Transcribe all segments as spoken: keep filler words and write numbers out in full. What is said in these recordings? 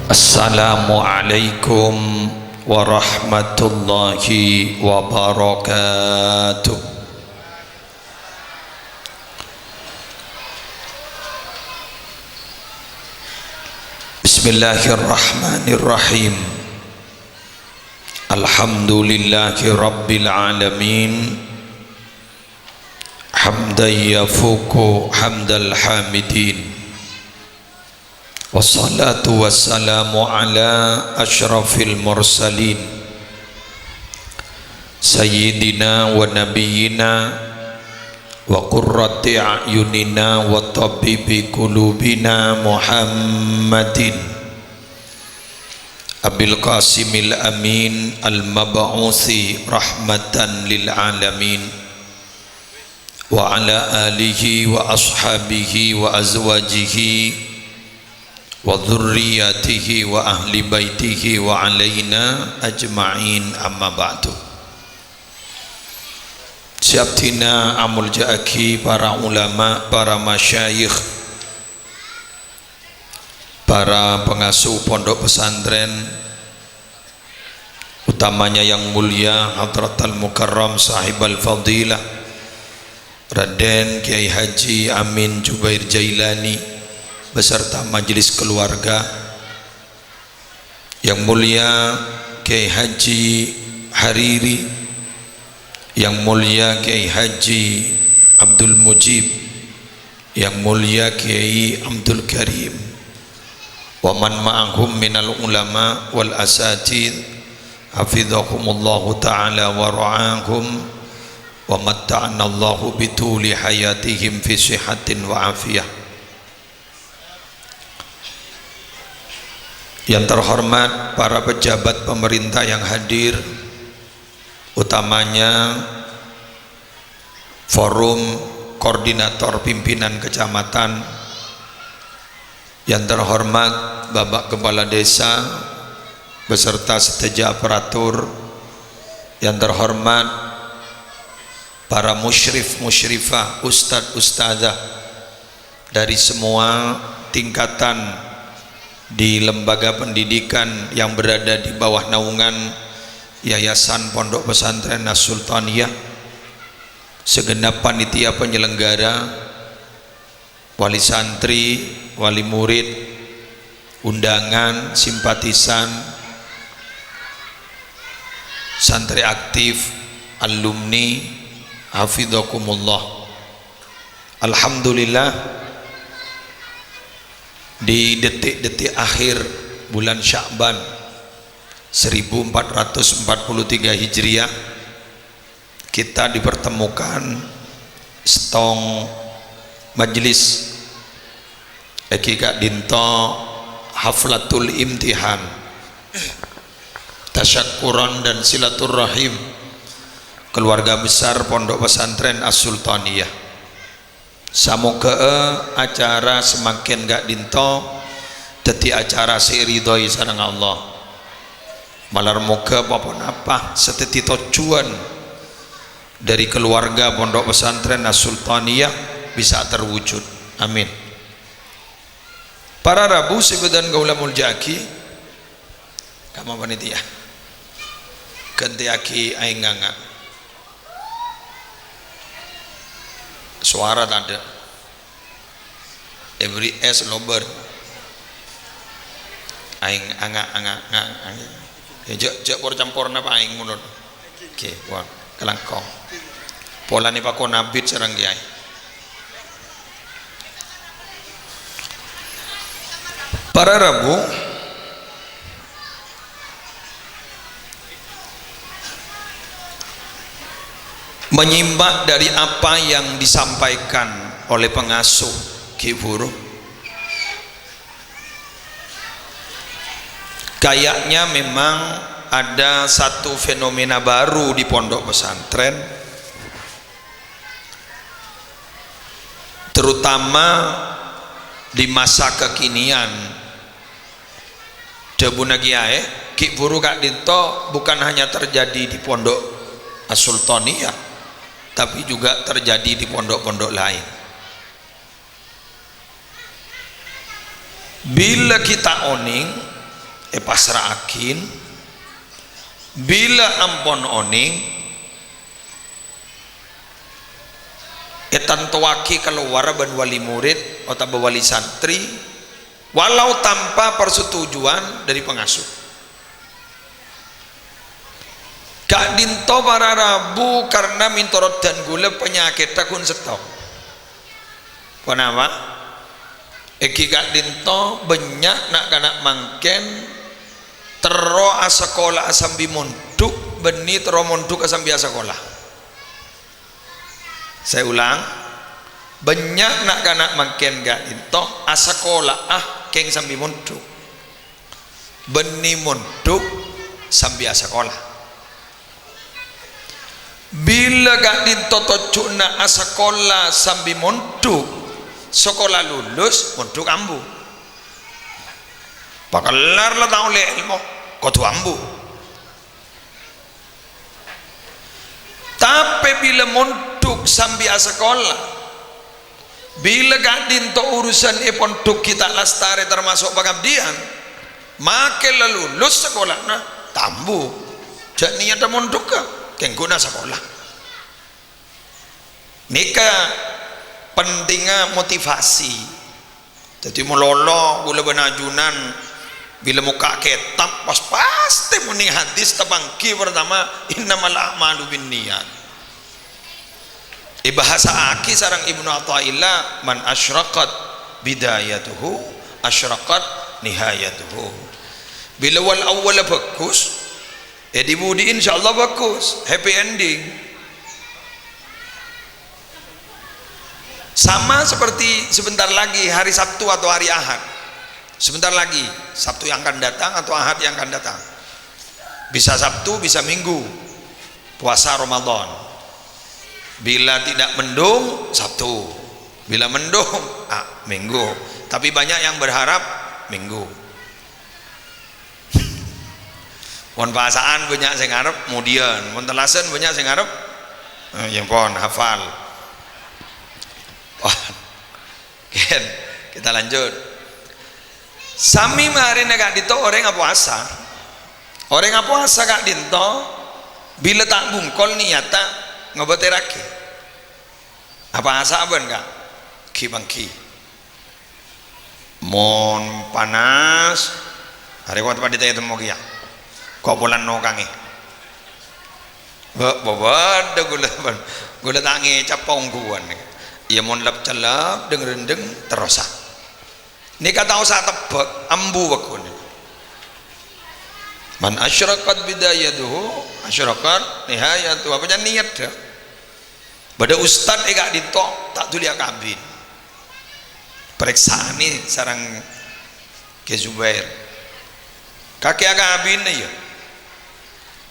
Assalamualaikum warahmatullahi wabarakatuh. Bismillahirrahmanirrahim. Alhamdulillahi rabbil alamin. Hamdan yafuqu hamdal hamidin. Wassalatu wassalamu ala asyrafil mursalin, sayyidina wa nabiyyina wa qurrati a'yunina wa tabibi qulubina Muhammadin Abil Qasimil Amin al-mab'usi rahmatan lil alamin, wa ala alihi wa ashabihi wa azwajihi wa dzurriyyatihi wa ahli baitihi wa alaina ajma'in, amma ba'du. Sè abdhina amolja'aghi para ulama, para masyayikh, para pengasuh pondok pesantren, utamanya yang mulia Hadratal Mukarram Sahibal Fadilah Raden Kiai Haji Amin Jubair Jailani beserta majelis keluarga, yang mulia Kiai Haji Hariri, yang mulia Kiai Haji Abdul Mujib, yang mulia Kiai Abdul Karim, wa man ma'ahum minal ulama wal asatidz, hafizahumullahu ta'ala wa ra'ahum, wa matta'anallahu bituli hayatihim fi sihatin wa afiyah. Yang terhormat para pejabat pemerintah yang hadir, utamanya Forum Koordinator Pimpinan Kecamatan, yang terhormat Bapak Kepala Desa beserta sadhâjâ aparatur, yang terhormat para musyrif musyrifah, ustadz ustadzah, dari semua tingkatan di lembaga pendidikan yang berada di bawah naungan Yayasan Pondok Pesantren As-Sultaniyah, segenap panitia penyelenggara, wali santri, wali murid, undangan, simpatisan, santri aktif, alumni, hafidhakumullah. Alhamdulillah, di detik-detik akhir bulan Sya'ban seribu empat ratus empat puluh tiga Hijriah, kita dipertemukan settong majelis èngghi ka'dinto haflatul imtihan, tasyakkuran dan silaturrahim keluarga besar Pondok Pesantren As-Sultaniyah. Samoghâ'â acara samangkèn ka'dinto dhâddhi acara sè èridhoi sareng Allah. Malar moghâ pa-ponapa sè dhâddhi tojjhuwân dhâri keluarga Pondok Pesantren As-Sultaniyah bisa terwujud. Amin. Para rabu sè bâdhân kaulâ molja'aghi, Kamma panitia. Ghântèyaghi aèng anga'. Sowara tadâ'. Èbherri' es lobâr. Aèng anga', anga', nga-, nga-, jhâ', jhâ' por-camporna pa aèng molor. Oke, wah, kalangkong. Polana èpakon abit sareng Kèyaè. Para rabu, menyimak dari apa yang disampaikan oleh pengasuh Ki Buru, kayaknya memang ada satu fenomena baru di pondok pesantren, terutama di masa kekinian. Dhâbuna Kèyaè, Ki Buru ka'dinto bukan hanya terjadi di Pondok As-Sultaniyah, tapi juga terjadi di pondok-pondok lain. Bilâ kita onèng, èpassra'aghin, bilâ ampon onèng, ètantowaghi kalowar bân wali murid otabâ wali santri, walau tanpa persetujuan dari pengasuh. Ka'dinto para rabu karna mèntoroddhân ghulâ panyakèddhâ ghun sèttong. Ponapa? Èngghi ka'dinto bânnya' na'-kana' mangkèn terro asakola'a sambi mondhuk, bânnè terro mondhughâ sambi asakola. Saya ulang, bânnya' na'-kana' mangkèn ka'dinto asakola'a kèng sambi mondhuk, bânnè mondhuk sambi asakola. Bilâ ka'dinto tojjhuna asakola sambi mondhuk, sakola lulus, mondhuk ambu. Pakellar la ta' ollè èlmo, kodhu ambu. Tapè bilâ mondhuk sambi asakola, bilâ ka'dinto urusan è pondhuk ghi' ta' lastarè tamaso' pangabdiyân, makè la lulus sakolana, ta' ambu. Jhâ' niyaddhâ mondhughâ, kèng ghuna sakola. Nèka pentingnga motivasi. Dhâddhi, malolo ghulâ bân ajunan bilâ mokka' kètab, pas pastè monèng hadis tapangghi partama, "Innamal a'malu binniyat." Èbhâsa'aghi sareng Ibnu Athaillah, "Man asyraqat bidayatuhu, asyraqat nihayatuhu." Bilâ wal awwalla bhâghus, è dhi-budhi insyaallah bhâghus, happy ending. Sama seperti sebentar lagi hari Sabtu atau hari Ahad. Sebentar lagi, Sabtu yang akan datang atau Ahad yang akan datang. Bisa Sabtu, bisa Minggu. Puasa Ramadan. Bila tidak mendung, Sabtu. Bila mendung, ah, Minggu. Tapi banyak yang berharap Minggu. Mon pasa'an bânnya' sè ngarep, kemudian. Mon tellasan bânnya' sè ngarep, eh, ya ampon, hafal. Wah, ken, kita lanjut. Samè marèna ka'dinto orèng apowasa. Orèng apowasa ka'dinto, bilâ ta' bungkol niyatta ngobâtèraghi. Apowasa bân, Ka'? Ghi-pangghi. Mon panas, arè kok padhi ta' ètemmo kèya. Kok polana nokangè. Bâ-, bâbâdâ ghulâ, ghulâ ta' ngècap ongghuwân. Iyâ, mon lep-cellep, deng-rendeng, terrosa. Nèka ta' osa tebbhâk, ambu bhâghus. "Man asyraqat bidayatuhu, asyraqat nihayatuhu." Apa jhâ' niyaddhâ? Bâdâ ustad è ka'dinto ta' dhuli akabin. Parèksanè sareng Kè Zubair. "Kakè akabinna, yâ?"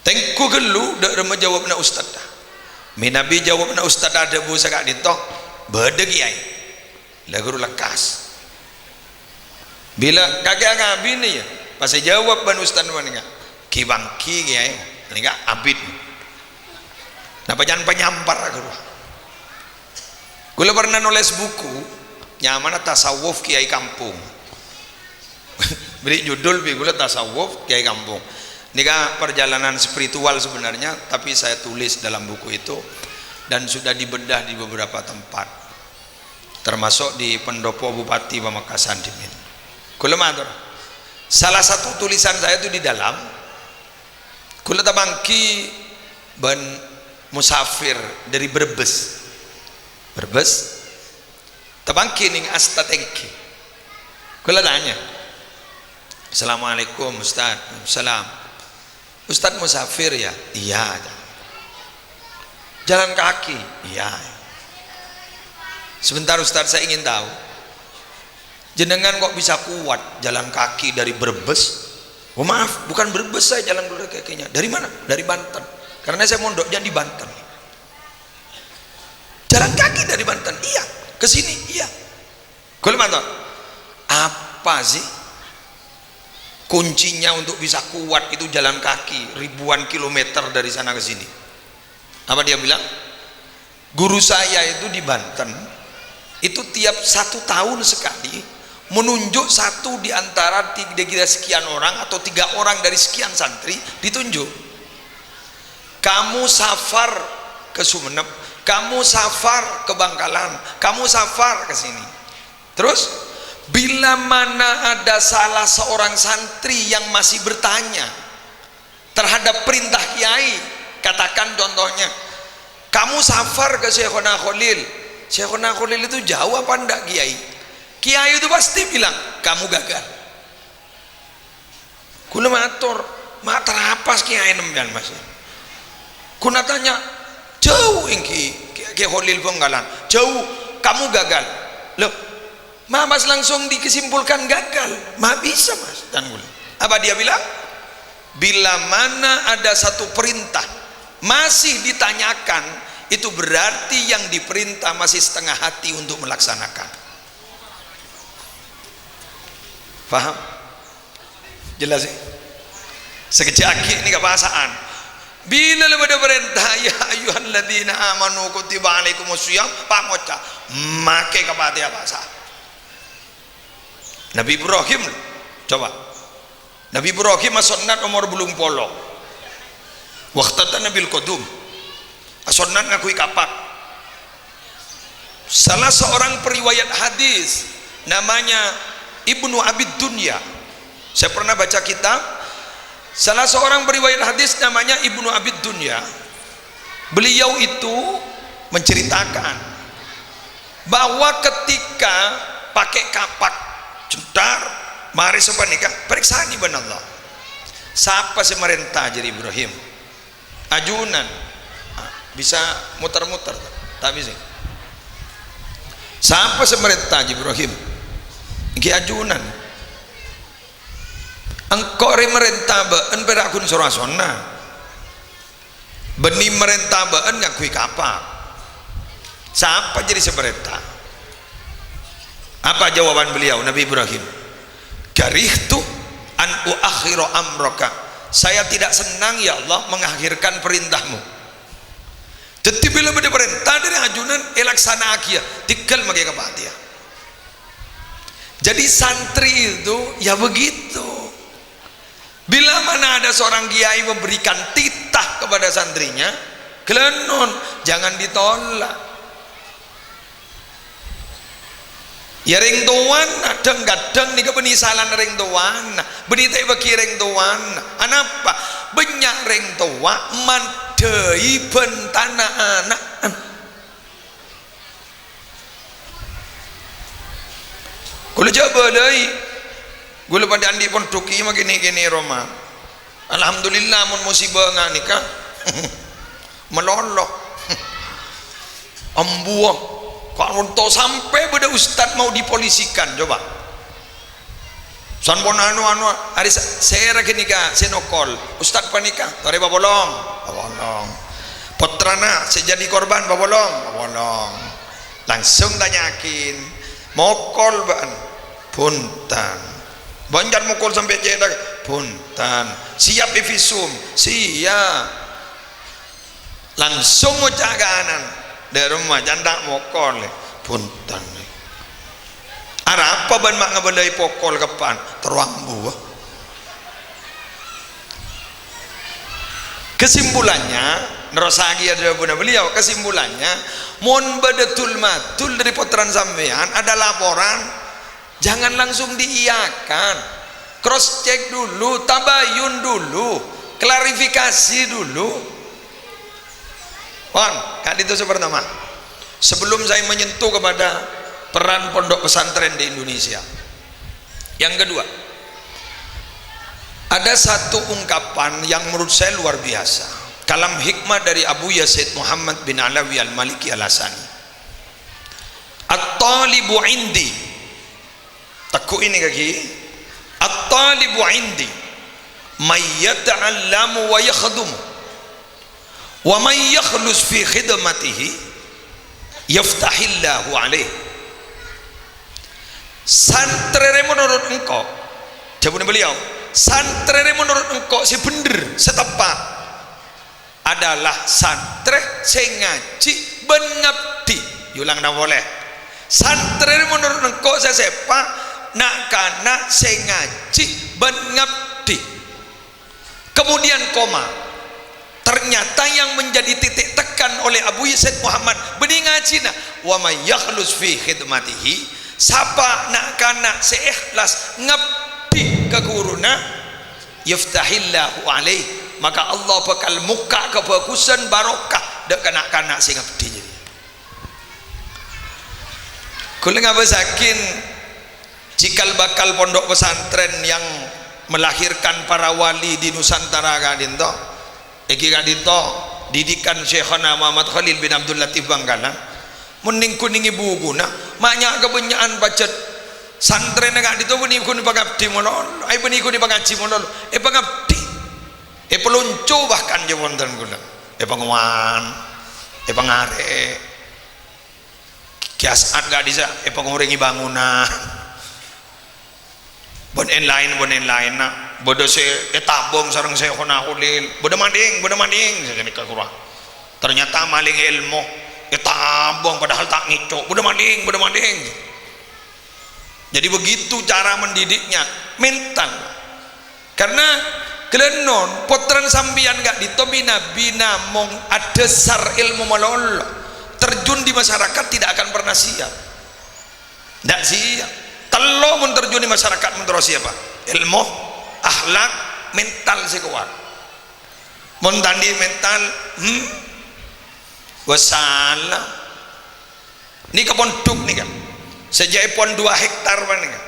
"Tengghu ghâllu, dâ' remma jâwâbbhâ ustad." Mènabi jâwâbbhâ ustad adhâbu saka'dinto, bâdâ kèyaè. La ghuru lekkas. Bilâ kakè akabinna, yâ? Pas èjâwâb bân ustad panèka, "Ghi-pangghi, Kèyaè. Panèka abit." Napa can panyampar, ghuru? Ghulâ pernah nolès buku, nyamana Tasawuf Kiai Kampung. Beri judul bi' ghulâ Tasawuf Kiai Kampung. Nèka perjalanan spiritual sebenarnya, tapi saya tulis dalam buku itu dan sudah dibedah di beberapa tempat. Termasuk di Pendopo Bupati Pamekasan dhimèn. Ghulâ mator, salah satu tulisan saya itu di dalam, ghulâ tapangghi bân musafir dari Brebes. Brebes, tapangghi nèng asta tèngghi. Ghulâ tanya, "Assalamualaikum, Ustaz." "Salam." "Ustaz musafir, ya?" "Iya." "Jalan kaki?" "Iya." "Sebentar, Ustaz, saya ingin tahu. Jenengan kok bisa kuat jalan kaki dari Brebes?" "Oh, maaf, bukan Brebes saya jalan dulu kakinya." "Dari mana?" "Dari Banten." "Karena saya mondoknya di Banten." "Jalan kaki dari Banten?" "Iya." "Ke sini?" "Iya." Ghulâ mator, apa sih kuncinya untuk bisa kuat itu jalan kaki ribuan kilometer dari sana ke sini? Apa dia bilang? "Guru saya itu di Banten, itu tiap satu tahun sekali Menunjuk satu di antara ti-, kira-kira sekian orang atau tiga orang dari sekian santri, ditunjuk. "Kamu safar ke Sumenep, kamu safar ke Bangkalan, kamu safar ke sini." Terus, bila mana ada salah seorang santri yang masih bertanya terhadap perintah kiai, katakan contohnya, "Kamu safar ke Syekhona Kholil." Syekhona Kholil itu jauh apa ndak, Kiai? Kiai itu pasti bilang, "Kamu gagal." Kaulâ mator, "Ma' tarapas kiai sampèyan, Mas?" Kaulâ tanya, "Jauh èngghi, Kiai Kholil Bangkalan." "Jauh, kamu gagal." Loh, ma' pas langsung dikesimpulkan gagal? Ma' bisa, Mas, kan kaulâ. Apa dia bilang? Bila mana ada satu perintah masih ditanyakan, itu berarti yang diperintah masih setengah hati untuk melaksanakan. Paham? Jelas, ya? Sakejjhâ' aghi' nèka bhâsa'an. Bilâ la bâdâ parènta, "Ya ayyuhalladzina amanu kutiba alaikumus shiyam," pangoca', makè ka patèa bhâsa. Nabi Ibrahim, coba. Nabi Ibrahim asonnat omor bâllung polo. Waqtatana bil qudum. Asonnat ngangghuy kapak. Salah seorang periwayat hadis namanya Ibnu Abid Dunya. Saya pernah baca kitab, salah seorang periwayat hadis namanya Ibnu Abid Dunya. Beliau itu menceritakan bahwa ketika pakai kapak, jendhâr, marè sapanèka, parèksanè bân Allah. Sapa sè marènta, jârèya Ibrahim? Ajunan. Ah, bisa muter-muter, ta' bisa? Sapa sè marènta, jârèya Ibrahim? Èngghi ajunan. Engko' rè marènta bâ'en pèra' ghun soro asonna. Bânnè marènta bâ'en ngangghuy kapak. Sapa jârèya sè marènta? Apa jawaban beliau, Nabi Ibrahim? "Karihtu an uakhkhira amraka." Saya tidak senang, ya Allah, mengakhirkan perintahmu. Dhâddhi, bilâ bâdâ parènta dâri ajunan, èlaksana'aghiyâ, tèngghâl makè ka patèa. Jadi, santri itu ya begitu. Bila mana ada seorang kiai memberikan titah kepada santrinya, ghâlânon, jangan ditolak. Ya, rèng towana, dhâng-kadhâng nèka bânnè salana rèng towana, bânnè ta' èbâghi rèng towana. Anapa? Bânnya' rèng towa mandhâi bhântana ana'na. Kaulâ jhâ' bâlâi. Kaulâ padâ andi' pondhuk kèya ma' kènè'-kènè' roma. Alhamdulillah, mon musibâ nganèka, malolo. Ambuwâ, ka'dinto sampè' bâdâ ustad mau dipolisikan, coba. Sampon anu, anu, arè sè, sèra ghânèka sè nokol. Ustad panèka, torè papolong, papolong. Pottrana sè jadi korban, papolong, papolong. Langsung tanya'aghi, "Mokol bâ'ân?" "Bhunten." "Bân can mokol sampè' cèthak?" "Bhunten." "Siap èvisum?" "Siap." Langsung ngoca' ka ana'na, "Dâ' remma can ta' mokol, è?" "Bhunten." "Arapa bân ma' ngabâlâi pokol ka eppa'na?" "Terro ambuwâ." Kesimpulannya, nerrossaghi dhâbuna beliau, kesimpulannya, mon bâdâ dul-madul dâri pottrana sampèyan, ada laporan, jangan langsung diiyakan. Cross check dulu, tabayun dulu, klarifikasi dulu. Pon, ka'dinto sè pertama. Sebelum saya menyentuh kepada peran pondok pesantren di Indonesia. Yang kedua, ada satu ungkapan yang menurut saya luar biasa. Kalam hikmah dari Abu Yazid Muhammad bin Alawi Al-Maliki Al-Hasani. "At-talibu indi." Tegghu'i nèka, ghi. "At-talibu indi may yata'allamu wa yakhdumu, wa may yakhlus fi khidmatihi yaftahillahu alaih." Santrè rè menurut engko', dhâbuna beliau, santrè rè menurut engko' sè bhendher, sè teppa'. adalah santrè sè ngajhi bân ngabdi. Èyolangana polè. Santrè rè menurut engko' sè sèpa' Na'-kana' sè ngajhi bân ngabdi. Kemudian koma. Ternyata yang menjadi titik tekan oleh Abu Yazid Muhammad, bânnè ngajhina, "Wa may yakhlis fi khidmatihi," sapa na'-kana' sè ikhlas ngabdi ka ghuruna, "yaftahillahu alaih," maka Allah bhâkal mokka' kabhâghusân barokah dâ' ka na'-kana' sè ngabdi jârèya. Kaulâ ngabâsaghi cikal bakal pondok pesantren yang melahirkan para wali di Nusantara ka'dinto. Èngghi ka'dinto didikan Syaikhona Muhammad Khalil bin Abdul Latif Bangkalan. Mon nèng-ghunèngè bukuna, ma' nya' kabânnya'an pajhât santrèna ka'dinto bânnè ghun pangabdi malolo, ai bânnè ghun pangajhi malolo, è pangabdi. Èpalonco bahkan jâ' wonten kaulâ. Èpangowan, èpangarè'. Kè As'ad ka'dissa' èpangorèngè bangunan. Bân èn-laèn, bân èn-laènna. Bâdâ sè ètabâng sareng Syaikhona Kholil. "Bâdâ maling, bâdâ maling," saghânèka kora. Ternyata maling èlmo. Ètabâng padahal ta' ngèco'. "Bâdâ maling, bâdâ maling." Jadi begitu cara mendidiknya, mental. Karena ghellânon, pottrana sampèyan ka'dinto bi-, namong adhâsar èlmo malolo, terjun di masyarakat tidak akan pernah siap. Ndak siap. Tello' mon terjun di masyarakat mon terro siap, Pak. Èlmo, akhlak, mental sè kowat. Mon ta' andi' mental, hmm? Wassalam. Nèka pondhuk nèka. Sajâ'èpon dua hektar panèka.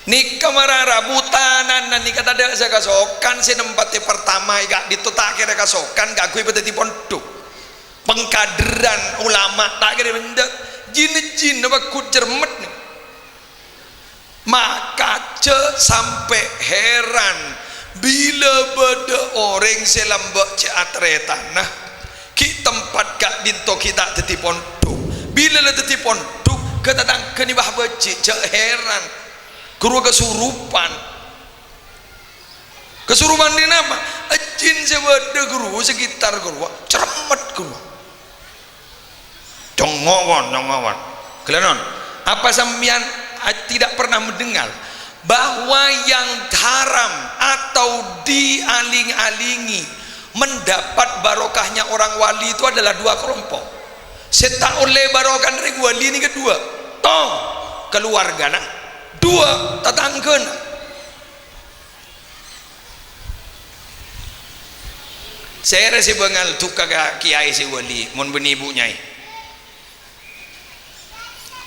Nèka mara rabu tanana nèka tadâ' sè kasokan, sè nempatè partama è ka'dinto ta' kèra kasokan, kaangghuy èpadhâddhi pondhuk. Pengkaderan ulama ta' kèra bhendher. Jin-jin apa ghun cermet nèka. Maka jhâ' sampè' heran bilâ bâdâ orèng sè lambâ' jhâ' atarètana, ghi' tempat ka'dinto ghi' ta' dhâddhi pondhuk. Bilâ la dhâddhi pondhuk, ghâ' tatangghâna bâh bâji', jhâ' heran. Ghâruwa kasurupan. Kasurupan rèya napa? Jin sè bâdâ ghâruwa, sekitar ghâruwa, cermet ghâruwa. Congo' pon, congo' pon. Ghellânon, apa sampèyan a-, tidak pernah mendengar bahwa yang haram atau dialing-alingi mendapat barokahnya orang wali itu adalah dua kelompok? Sè ta' ollè barokana rèng wali nèka dua. Tong, keluargana. Dua, tatangghâna. Sèra sè bângal duka ka kiyaè sè wali, mon bânnè bu nyai.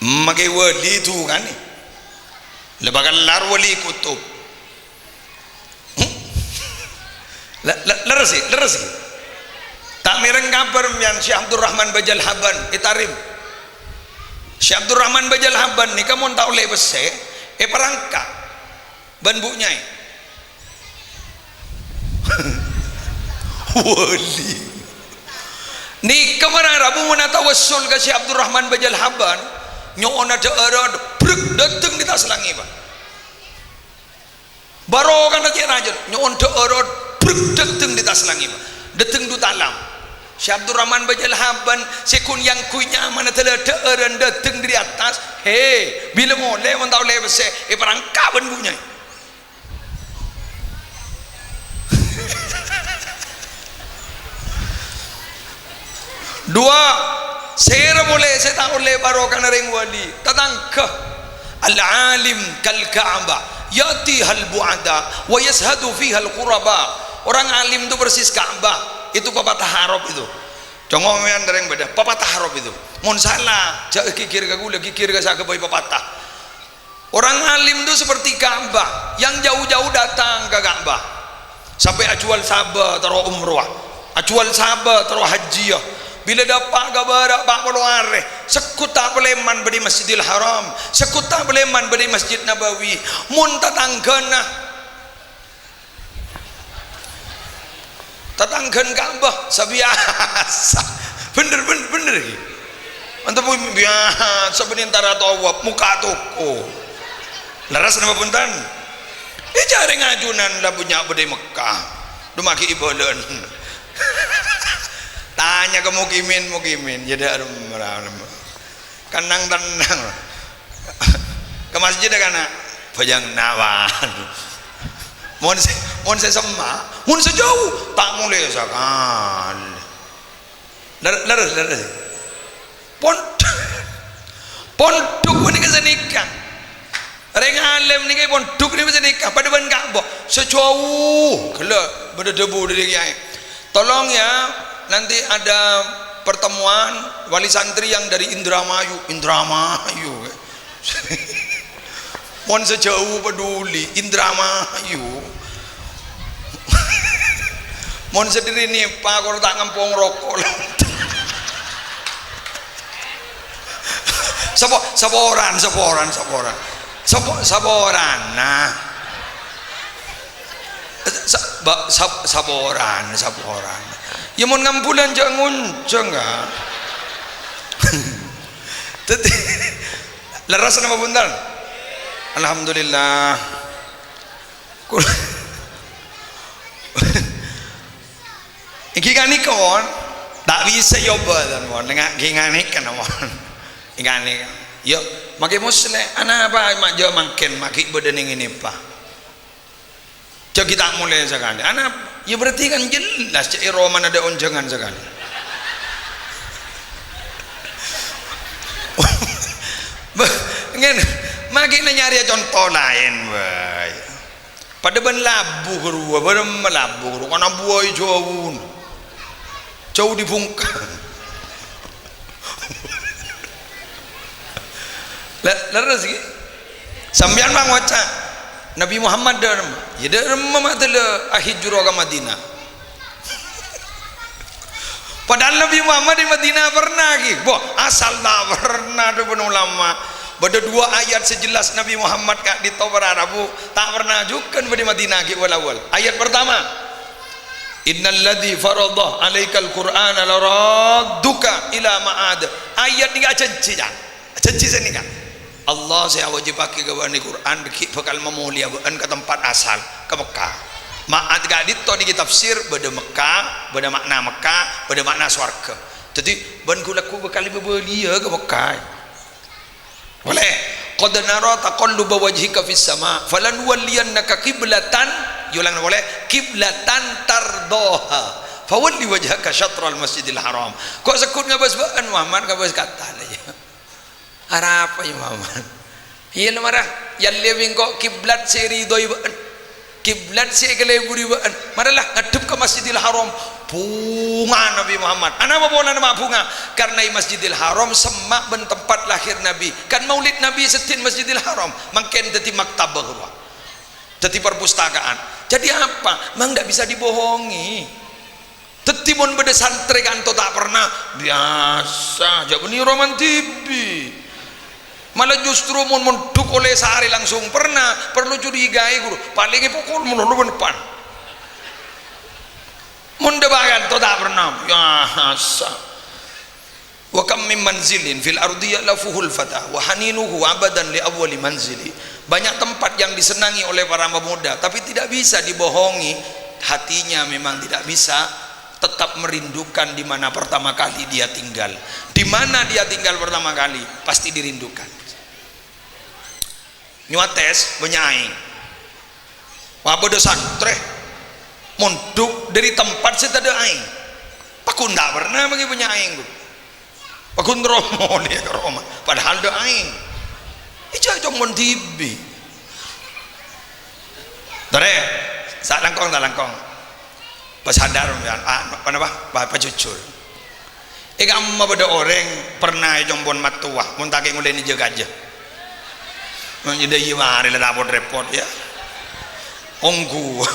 Makè wali dukana. La bâkal lar wali kutub. Hmm? La-, la-, lerres, lerres. Ta' mèreng kabhâr sampèyan Syekh Abdurrahman Bajal Haban, è Tarim. Syekh Abdurrahman Bajal Haban nèka mon ta' ollè pèssè, èparangka. Bân bu nyai. Wali. Nèka mara rabu mon atawassul ka Syekh Abdurrahman Bajal Haban, nyo'ona dhâ'ârân, brek, dâteng di attas langngè, Pak. Barokana cè' rajâ, nyo'on dhâ'ârân, brek, dâteng di attas langngè, Pak. Dâteng Dut Alam. Syekh Abdurrahman Bajal Haban, sè ghun-, yangghun nyamana dâla dhâ'ârân dâteng dâri attas. He, bilâ molè mon ta' ollè pèssè, èparangka bân bu nyai. Dua, sèra polè sè ta' ollè barokana rèng wali, tatangghâ. Al-alim kal Ka'bah, ya'tihal bu'ada, wa yazhadu fihal quraba. Orang alim itu persis Ka'bah, itu pepatah Arab itu. Congo' mèyan rèng bâdâ, pepatah Arab itu. Mon sala, jhâ' ghighir ka ghulâ, ghighir ka sè aghâbây pepatah. Orang alim itu seperti Ka'bah, yang jauh-jauh datang ke Ka'bah. Sampè' ajhuwâl sabâ terro umroh, ajhuwâl sabâ terro hajjiyâ. Bilâ dâpa' ka bârâ' pa' polo arè, sèkot ta' palèman bâdâ è Masjidil Haram, sèkot ta' palèman bâdâ è Masjid Nabawi. Mon tatangghâna Tatangghâna Ka'bah, sabiyasa. Bhender, bhender, bhender iki. Mantep, biyasa bânnè entara tawaf, mokka' toko. Lerres napa bhunten? È jhâreng ajunan la bânnya' bâdâ è Mekkah. Dumaghi' è bâlâna. Tanya ka mukimin, mukimin. Jâ' dâ' rem-, rem-, kennang-tennang. Ka masjid kana'. Bhâjâng nawan. Mon sè, mon sè semma', mon sè jhâu, ta' molè sakalè. Ler-, lerres, lerres. Pon-, pondhuk panèka sanèka. Rèng alèm nèka pondhuk nèka sanèka. Padâ bân Ka'bah. Sè jhâu. Ghellâ', bâdâ dhâbu dâri kèyaè. "Tolong ya, nanti ada pertemuan wali santri yang dari Indramayu." Indramayu. Mon sè jhâu peduli, Indramayu. Mon sè dâri Nèpa, kor ta' ngampong roko'. Sapo-, saporan, saporan, saporan. Sapo-, saporan, nah. Sa-, ba-, sa-, saporan, saporan. Ya, mon ngambulân jhâ' ngonjhâng, ka. Dâddhi, lerres napa bhunten? Alhamdulillah. Kul-, èngghi ghânèka, mon. Ta' bisa èobâ, mon. Èngghi ghânèka, mon. Èngghi ghânèka. Yo, makè Musleh, anapa ma' jhâ' mangkèn, ma' ghi' bâdâ nèng Nèpa? Jhâ' ghi' ta' molè sakalè. Anapa? Ya, berarti kan jelas jhâ' è romana tadâ' onjhângan sakalè. Bâh, ngèn, ma' ghi' nyarè conto laèn bhâi. Padâ bân labu ghâruwa, bârâmma labu ghâruwa, kana buwâi jhâuna. Jhâu dibungkam. Le-, lerres, ghi? Sampèyan ma' ngoca', "Nabi Muhammad dâ' remma?" Ya, dâ' remma ma' dâlla ahijra ka Madinah. Padahal Nabi Muhammad è Madinah pernah, ghi. Boh, asal ta' pernah, dhâbuna ulama. Bâdâ dua ayat sè jelas Nabi Muhammad ka'dinto para rabu, ta' pernah jhughân bâdâ è Madinah, ghi, wal-awwal. Ayat pertama, "Innalladzi faradha 'alaikal Qur'ana laradduka ila ma'ad." Ayat nèka ajhânjhi, Cak. Ajhânjhi sanèka. Allah sè awâjibhâghi ka bâ'na Qur'an ghi' bhâkal mamolèya bâ'na ka tempat asal, ka Mekkah. Ma'ad ka'dinto nèka tafsir, bâdâ Mekkah, bâdâ ma'na Mekkah, bâdâ ma'na sowarghâ. Dâddhi, bân ghu-, lagghu' bhâkal èbâbâliyâ ka Mekkah. Polè, "Qad nara taqalluba wajhika fis sama, falanuwalliyannaka qiblatan," èolangana polè, "qiblatan tardhaha, fawalli wajhaka syatral Masjidil Haram." Ko' segghut ngabâs bâ'na, Muhammad, ngabâs kata la, iyâ. Arapa, iyâ, Muhammad? Iyâ, la mara, "Yâ, lè bengko' kiblat sè èridhoi bâ'na." Kiblat sè èkaleburi bâ'na. Mara la, ngadhep ka Masjidil Haram. Bhunga Nabi Muhammad. Anapa polana ma' bhunga? Karna è Masjidil Haram semma' bân tempat lahir Nabi. Kan maulid Nabi seddhi è Masjidil Haram. Mangkèn dâddhi maktabah rowa. Dâddhi perpustakaan. Jadi apa? Memang ndak bisa dibohongi. Dâddhi mon bâdâ santrè kanto ta' pernah, biyasa, jhâ' bânnè roman dhibi'. Mala justru mon mondhuk ollè saarè langsung pernah, parlo curigaè, ghuru. Palèng èpokol mon lolo bân pan. Mon dâpa' kanto ta' pernah, biyasa. "Wa kam min manzilin fil ardi ya'lafuhul fata, wa haninuhu abadan li awwali manzili." Banyak tempat yang disenangi oleh para pemuda, tapi tidak bisa dibohongi, hatinya memang tidak bisa tetap merindukan di mana pertama kali dia tinggal. Di mana dia tinggal pertama kali, pasti dirindukan. Nyuwates bânnya' aèng. Wah, bâdâ santrè mondhuk dâri tempat sè tadâ' aèng. Pagghun ta' pernah manggi bânnya' aèng, Bu. Pagghun terro molèya ka roma, padahal tadâ' aèng. Ijâ coma dhibi'. Torè, sa' langkong, sa' langkong. Pasadar, sampèyan. Ah, pa-, napa? Pa-, pajujur. È ka'emma bâdâ orèng pernah ècompon mattowa, mon ta' kè ngolènè jâ-kajâ. Mon jâ dâ' iyâ marè la ta' pot-rèpot, yâ. Ongghu.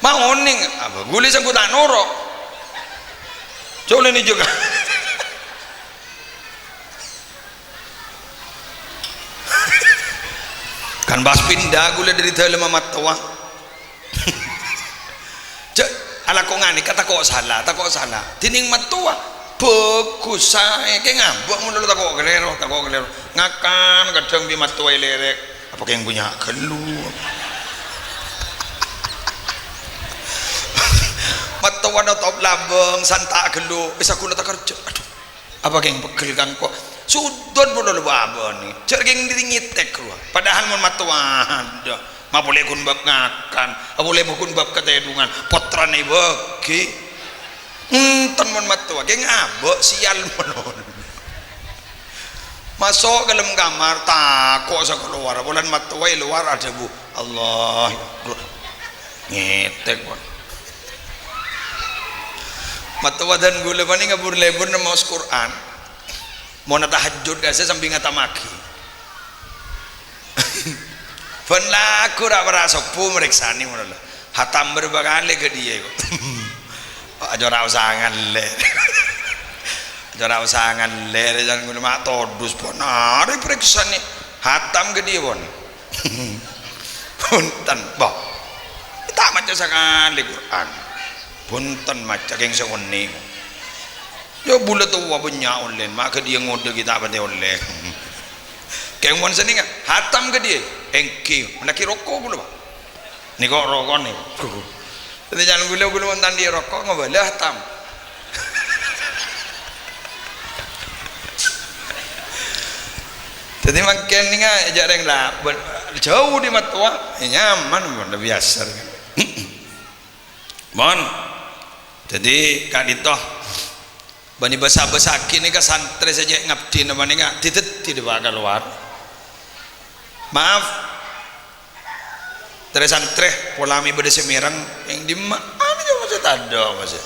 Ma' onèng, apa ghulâ sèngko' ta' noro'. Jâ' olènè jâ-kajâ. Kan pas pinda ghulâ dâri dâlemma mattowa. Jâ', alako nganèka tako' sala, tako' sala. Dhinèng mattowa, bhâghus, saè, kè ngambek mon lo tako' kalèro, tako' kalèro. Ngakan kadhâng bi' mattowa èlèrèk, apa kèng bânnya' ghâllu. Mattowa notop lambâng, santa' ghâllu, wis aku lo takerjhâ. Adhu, apa kèng pegghel kangko. Sudon pon la bâbâna. Jhâ' kèng diri ngètèk rowa. Padahal mon mattowa, adhu, ma' polè ghun bab ngakan, apolè ma' ghun bab katèdungan, pottrana èbâghi. Enten mon mattowa, kèng abâ' sial mon. Maso' ka dâlem kamar, tako' sakalowar, polana mattowa è lowar adhâbu, "Allah." Ngètèk, pon. Mattowa dân ghulâ panèka bur-lèbur maos Qur'an. Monna tahajjud kassa sambi ngatammaghi. Bân lagghu ra-, ra sobbhu marèksanè monna la. Hatam bârâmpa kalè ka dhiyâ, kok. Aja ora osa ngallè. Aja ora osa ngallè, rè, can ghulâ ma' todus, pon. Arè parèksanè. Hatam ka dhiyâ, pon. Bhunten, boh. Ta' maca sakalè Qur'an. Bhunten maca kèng sè onèng. Yâ, bulâ towa bânnya' ollèna, ma' ghâdhiyâ ngodâ ghi' ta' patè ollè. Kèng mon sanènga, hatam ghâdhiyâ, èngghi, mennaghi roko' ghulâ, Pak. Nèko roko' nèko. Dhâddhi can ghulâ, ghulâ mon ta' andi' roko', ngabâlâ hatam. Dhâddhi mangkèn nènga, jhâ' rèng la-, bân-, jhâu dâri mattowa, yâ nyaman, mon, biyasa. Mon. Dhâddhi, ka'dinto. Bânnè bâsa-bâsaghi nèka santrè sè cè' ngabdhina panèka dhâddhi dâpa' kalowar. Maaf. Trè-santrè, pola mè' bâdâ sè mèreng, èng dimma? Anu, jhâ' masè tadâ', masè.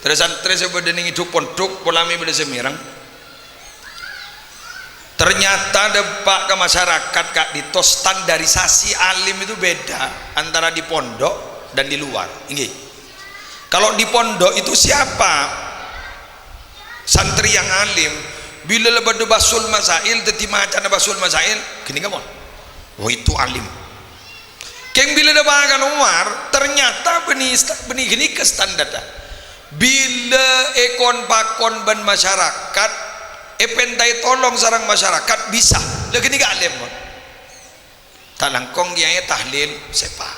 Trè-santrè sè bâdâ nèng è dhuk-pondhuk, pola mè' bâdâ sè mèreng. Ternyata dâpa' ka masyarakat ka'dinto standarisasi alim itu beda antara di pondok dan di luar. Inggih. Kalau di pondok itu siapa? Santri yang alim. Bilâ la bâdâ Basul Masail, dhâddhi macana Basul Masail, ghânèka mon. Oh, itu alim. Kèng bilâ dâpa' kalowar, ternyata bânnè sta-, bânnè ghânèka standarra. Bilâ èkon-pakon bân masyarakat, èpèntaè tolong sareng masyarakat, bisa. La ghânèka alim, mon. Ta' langkong kèyaè tahlil, sèpa.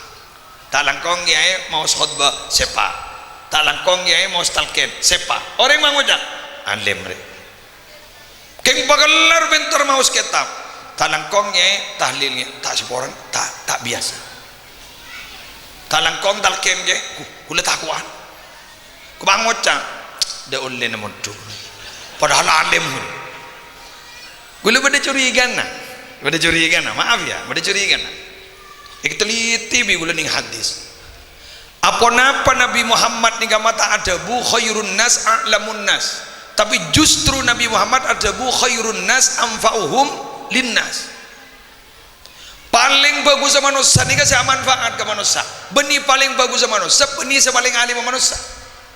Ta' langkong kèyaè maos khotbah, sèpa. Ta' langkong kèyaè maos talqin, sèpa. Orèng ma' ngoca', alim, rè. Kèng pakellar pènter maos kètab. Ta' langkong, Nyai, tahlil, Nyai. Ta' saporana, ta', ta' biyasa. Ta' langkong talqin, Nyai. Ku-, kulâ tako'an. Ku pangoca', dâ' ollèna mondhuk. Padahal alim. Kulâ bâdâ curigana. Bâdâ curigana. Maaf ya, bâdâ curigana. Èkateliti bi' kulâ nèng hadis. Aponapa Nabi Muhammad nèka ma' ta' adhâbu khairun nas a'lamun nas, tapè justru Nabi Muhammad adhâbu khairun nas anfa'uhum linnas. Palèng bhâghussa manossa nèka sè amanfaat ka manossa. Bânnè palèng bhâghussa manossa, bânnè sè palèng alimma manossa.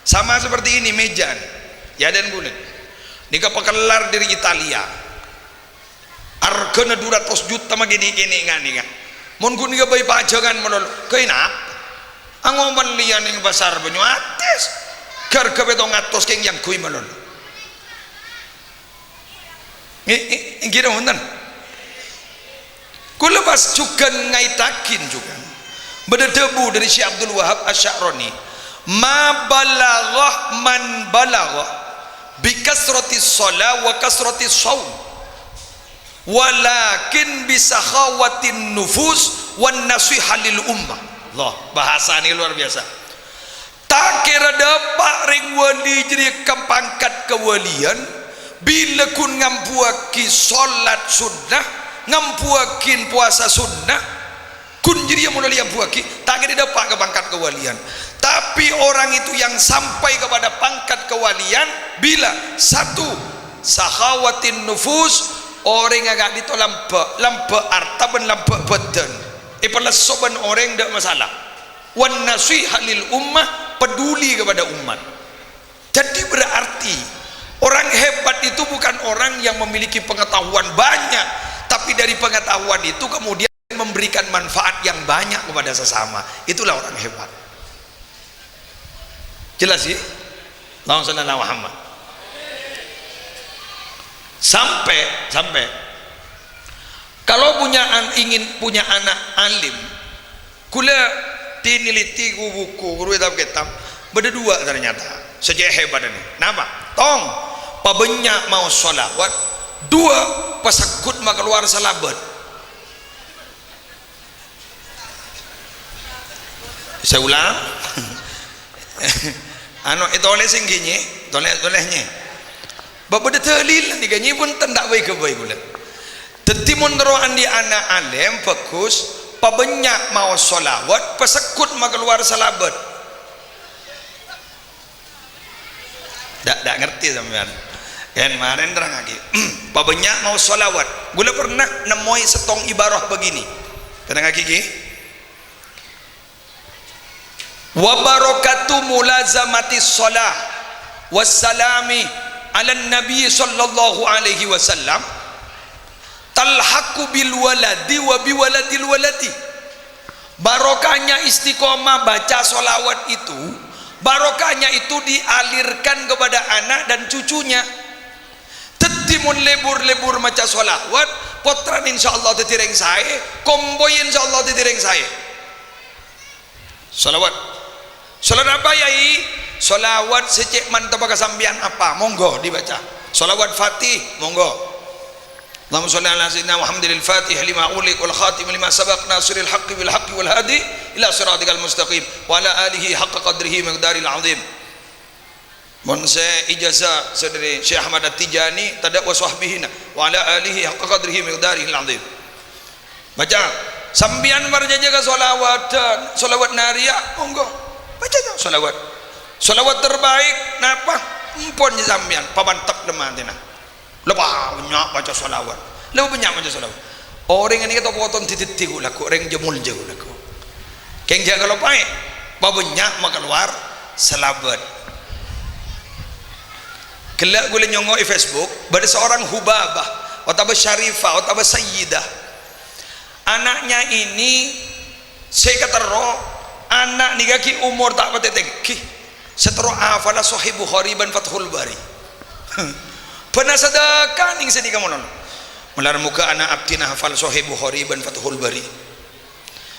Sama seperti ini meja'an. Ya, dân kulâ. Nèka pakellar dâri Italia. Arghâna du ratos juta ma' kènè'-kènè' nganèka. Mon ghun èghâbây pajhângan malolo, ghâbây napa? Angopèl lèya nèng pasar Banyuatis, ghârghâ pèttong atos kèng èyangghuy malolo. Ngghi, ngghi, ngghi, nonton. Kulâ pas jhughân ngaètaghi jhughân. Bâdâ dhâbu dâri Syekh Abdul Wahab Asy-Sya'rani, "Ma balagha man balagha bi kasratis shalah wa kasratis shaum." Walakin bisakhawatin nufus wan nasiha lil ummah. Allah, bahasana luar biasa. Ta' kèra dâpa' rèng wali jârèya ka pangkat kawalian, bilâ ghun ngambuwâghi sholat sunnah, ngambuwâghi powasa sunnah, Ghun jârèya mon la èambuwâghi, ta' kèra dâpa' ka pangkat kawalian. Tapè orang itu yang sampai kepada pangkat kawalian, bila, satu, sakhawatin nufus, orèngnga ka'dinto lambâ', lambâ' arta bân lambâ' bhâdhân. Èpalesso bân orèng, ta' masalah. Wan nasiha lil ummah, peduli kepada umat. Jadi berarti orang hebat itu bukan orang yang memiliki pengetahuan banyak, tapi dari pengetahuan itu kemudian memberikan manfaat yang banyak kepada sesama. Itulah orang hebat. Jelas, ya? Allahumma shalli ala Muhammad. Sampai, sampai. Kalau punya an-, ingin punya anak alim, kulâ tineliti ku buku, ku kitab-kitab, bâdâ dua ternyata. Sè cè' hebat ini. Napa? Tong, pabânnya' maos shalawat, Dua, pasegghut makalowar salabât. Saya ulang. Anu, ètolès ènggi, nyè. Tolè-, tolès, nyè. Bâ' bâdâ dalil nèka, nyè, pun ta' ghâbây kaulâ. Dhâddhi, mon terro andi' ana' alèm, bhâghus, pabânnya' maos shalawat, pasegghut makalowar salabât. Dâ', dâ' ngartè sampèyan. Kan marèn nerrangngaghi. Pabânnya' maos shalawat. Ghulâ pernah nemmoy sèttong ibarah begini. Nerrangngaghi, ghi. "Wa barakatu mulazamatis shalah wassalami 'alan nabi sallallahu alaihi wasallam talhaqu bil waladi wa bi waladil waladi." Barokahnya istiqomah baca sholawat itu, barokahnya itu dialirkan kepada anak dan cucunya. Dhâddhi, mon lebur-lebur maca sholawat, pottrana insyaallah dhâddhi rèng saè, kompoyya insyaallah dhâddhi rèng saè. Sholawat. Sholawat apa, Yai? Sholawat sè cè' mantebbhâ ka sampèyan apa? Monggo dibaca. Sholawat Fatih, monggo. Allahumma sholli ala sayyidina Muhammadil fatih lima ughliq wal khatim lima sabaq nasiril haqqi bil haqqi wal hadi ila siratikal mustaqim wa ala alihi haqqa qadrihi miqdaril azim. Mon sè ijazah sè dhâri Syekh Ahmad At-Tijani, tadâ' wa sahbihina, wa ala alihi haqqa qadrihi miqdarihil azim. Baca, sampèyan parcajâ ka sholawat, sholawat nariyah, monggo. Baca, ta', sholawat. Sholawat terbaik, napa? Empon jâ sampèyan, pamantep lemma atèna. La bânnya' maca sholawat. La bânnya' maca sholawat. Orèng ghânèka to-poto dhâddhi ghu-lagghu, orèng jâ-moljâ ghu-lagghu. Kèng jhâ' kaloppaè, pabânnya' makalowar salabât. Ghellâ' ghulâ nyongngo' è Facebook, bâdâ seorang Hubabah, otabâ Syarifah, otabâ Sayyidah. Anaknya ini sè katerro, ana' nèka ghi' omor ta' patè tèngghi. Sè terro hafala Sahih Bukhari bân Fathul Bari. Bân asadhâka nèng sè nèka monon. Malar moghâ ana' abdhina hafal Sahih Bukhari bân Fathul Bari.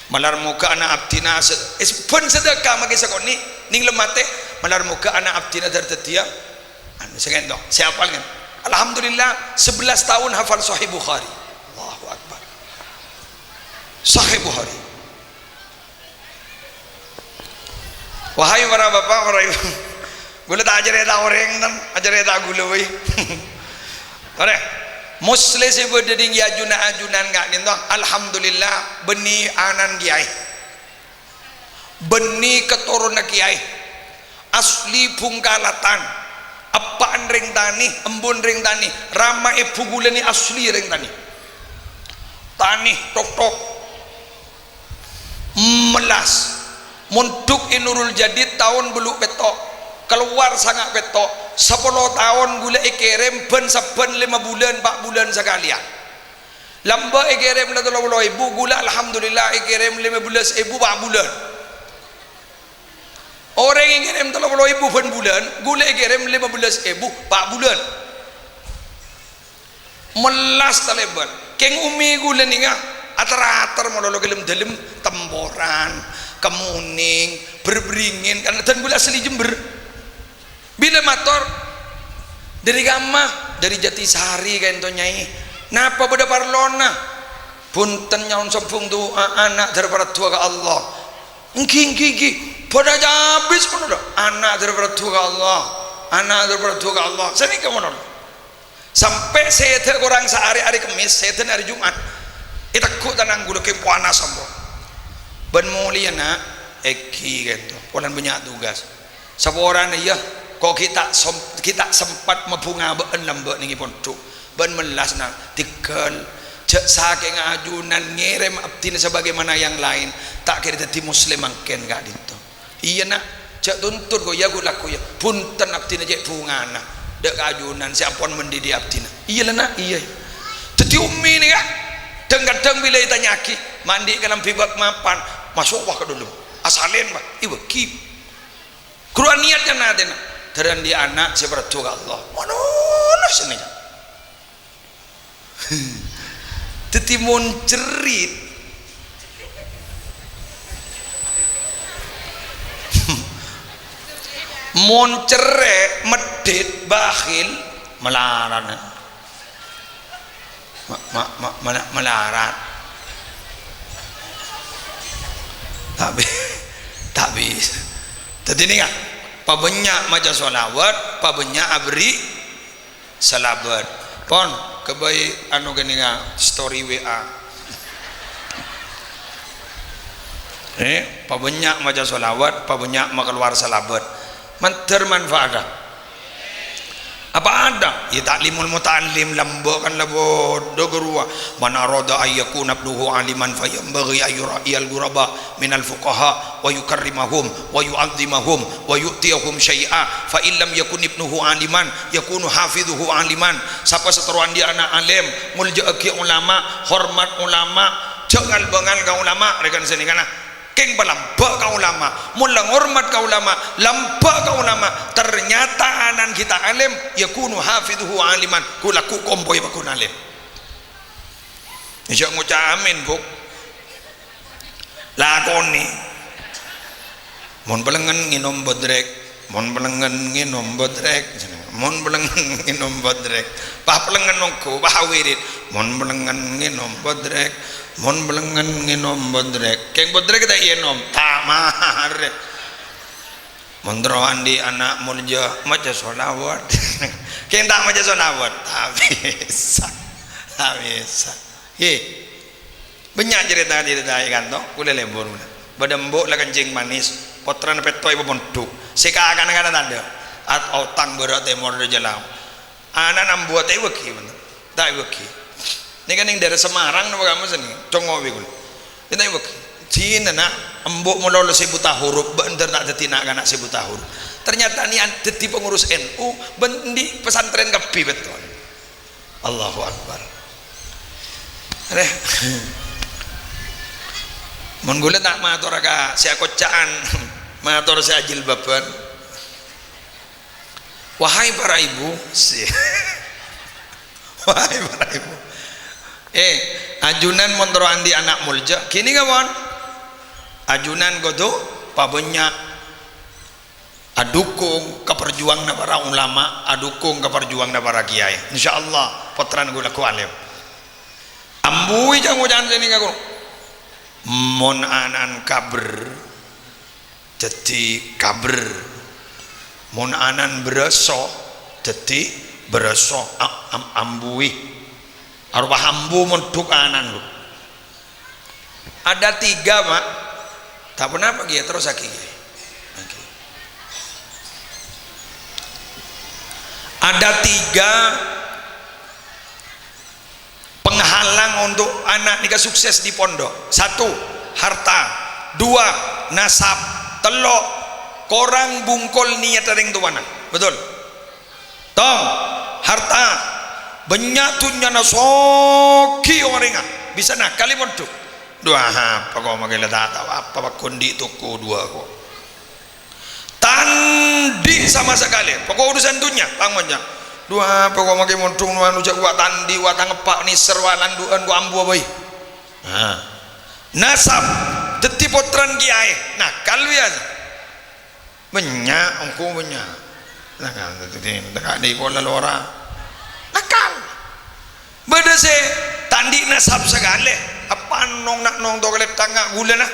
Malar moghâ ana' abdhina se-, es-, bân sadhâka maghi sakonè' nèng lemma atè. Malar moghâ ana' abdhina dhâr dhâddhiyâ, anu, sè kento, sè hafal kan. Alhamdulillah, sebelas tahun hafal Sahih Bukhari. Allahu Akbar. Sahih Bukhari. Wahai para bapa', para ibu, ghulâ ta' acarèta orèng, tan, acarèta ghulâ bhâi. Torè, Muslim sè bâdâ nèng è ajunanna-ajunan ka'dinto, alhamdulillah, bânnè ana'na kèyaè. Bânnè keturunanna kèyaè. Asli Bhungkalatan. Eppa'na rèng tanè, embu'na rèng tanè. Rama èbhu ghulâ nè asli rèng tanè. Tanè, tok-tok. Mellas. Mondhuk è Nurul Jadid taon bâllu' pètto', kalowar sanga' pètto', sapolo taon ghulâ èkèrèm bân sabbhân lèma bulân, pa' bulân sakalèyan. Lambâ' èkèrèm la tello polo èbu, ghulâ alhamdulillah èkèrèm lèma bellâs èbu, pa' bulân. Orèng èkèrèm tello polo èbu bân bulân, ghulâ èkèrèm lèma bellâs èbu, pa' bulân. Mellas talèbât. Kèng ummi ghulâ nèka ater-ater malolo ka dâlem-dâlem, Temporan, Kemuning, Berbringin, kan dân ghulâ asli Jember. Bilâ mator, "Dâri kamma?" "Dâri Jatisari ka'dinto, Nyai." "Napa bâdâ parlona?" "Bhunten, nyaon sombhung, du'a ana' dhâr pardu'a ka Allah." "Èngghi, èngghi, èngghi." Bâdâ cabis ngono, lho. "Ana' dhâr pardu'a ka Allah. Ana' dhâr pardu'a ka Allah." Sanèka ngono, lho. Sampè' sèdhâ korang saarè, arè Kemmès, sèdhâna arè Jum'at. Ètegghu' tanang ghulâ, kèng panas ampon. "Bân molèya, Na'." "Èngghi ka'dinto, polana bânnya' tugas." "Saporana, iyâ, ko' ghi' ta' som-, ghi' ta' sempat mabu ngabâ'ân lambâ' nèng è pondhuk. Bân mellas, Na', tèghâl. Jhâ' sakènga ajunan ngèrèm abdhina sabagaimana yang laèn, ta' kèra dhâddhi Muslim mangkèn ka'dinto." "Iyâ, Na', jhâ' tuntut, ko', iyâ, ghu-lagghu, iyâ." "Bhunten, abdhina cè' bhungana dâ' ka ajunan sè ampon mendidik abdhina." "Iyâ la, Na', iyâ." Dhâddhi ummi nèka, dhâng-kadhâng bilâ ètanya'aghi, "Ma' andi' kalambhi bâk mapan?" "Masowa ka dâlem, asalèn, Pa'." Èbâghi. Ghuru aniyat nyang atèna, "Dhâr andi' ana' sè pardu'a ka Allah." Manono sanèka. Dhâddhi mon cerrit, mon cerrè', meddhit, bakhil, malaran. ma-, ma-, mala-, malarat. Ta' bi-, ta' bisa. Dhâddhi nèka, pabânnya' maca shalawat, pabânnya' aberri' salabât. Pon, ghâbây anu kènènga story W A. Eh, pabânnya' maca shalawat, pabânnya' makalowar salabât. Mandhâr manfaatdhâ. Apa adâ? Ya, ta'limul muta'allim, lambâ' kan la bâdâ ghâruwa. "Man arada an yakuna ibnuhu aliman fayanbaghi an yura'iyal ghuraba minal fuqaha wa yukarrimahum wa yu'azzimahum wa yu'tiyahum syai'a, fa in lam yakun ibnuhu aliman yakunu hafizuhu aliman." Sapa sè terro andi' ana' alim, molja'aghi ulama, hormat ulama, jhâ' ngal-bângal ka ulama, rèkan sè nèngkana. Kèng palambâ' ka ulama. Mon la ngormat ka ulama, lambâ' ka ulama, ternyata ana'na ghi' ta' alim, yakunu hafizuhu aliman, ghu-lagghu' kompoy paggun alim. Jhâ' ngoca' amin, Bu. Lakonè. Mon bâlângen ngènom bodrek. Mon bâlângen ngènom bodrek, mon bâlângen ngènom bodrek. Pas bâlângen ongghu, pas wirid. Mon bâlângen ngènom bodrek, mon bâlângen ngènom bodrek. Kèng bodrek ta' ènom, ta' marè. Mon terro andi' ana' molja maca shalawat. Kèng ta' maca shalawat, ta' bisa. Ta' bisa. Yè. Bânnya' carèta-carèta è kanto, kulâ lebur, kulâ. Bâdâ embu' la kencing manis, pottrana pètto' èpamondhuk. Sè kakana-kana tadâ'. At-, otang bârâ' tèmor dâjâ lao. Ana'na embuwâ ta' èbâghi, bhender. Ta' èbâghi. Nèka neng daerah Semarang napa ka'emma sènè, congo' bi' kulâ. Ta' èbâghi. Dinana embu' malolo sè buta huruf, bâ' endâr ta' dhâddhi na'-kana' sè buta huruf. Ternyata niat dhâddhi pengurus N U, bân andi' pesantren kabbhi pètto'. Allahu Akbar. Rè. Mon ghulâ ta' matora ka sè akoca'an, mator sè ajilbaban. Wahai para ibu, si-, wahai para ibu. Eh, ajunan mon terro andi' ana' molja, ghini kawon. Ajunan kodhu pabânnya' adukung ka parjuwanganna para ulama, adukung ka parjuwanganna para kiyaè. Insyaallah, pottrana ghu-lagghu' alim. Ambuwi ca-ngoca'an sè nèka, ghu. Mon ana'na kabher, dhâddhi kabher. Mon ana'na bârâso, dhâddhi bârâso. A-, am-, ambuwi. Aropa ambu mondhuk ana'na, ghu. Ada tiga, Pak. Tak ponapa, Kiai, terrosaghi, Kiai. Oke. Ada tiga penghalang untuk anak nèka sukses di pondok. Satu, harta. Dua, nasab. Tello', korang bungkol niat rèng towana. Betul? Tong, harta, bânnya' dhunnyana soghi orèngnga, bisa nakal è pondhuk. Dhu, apa ko' maghi la ta' tao apa, pagghun dhi' toko dhuwâ' ko'. Ta' andi' sama sakalè, pokok urusan dhunnya, pang bânnya'. Dhu, apa ko' maghi mondhuk nuwan ojhâ' wa' ta' andi', wa' ta' ngeppa' nèser, wa' landu'ân ko' ambuwâ bhâi. Nah. Nasab, dhâddhi pottrana kiyaè, nakal biyasa. Bânnya', ongghu bânnya'. Nakal, dhâddhi, ta' ka'dhi' pola lora. Nakal. Bâdâ sè ta' andi' nasab sakalè. Apa nong-, na-, nongto kalèttangnga ghulâna.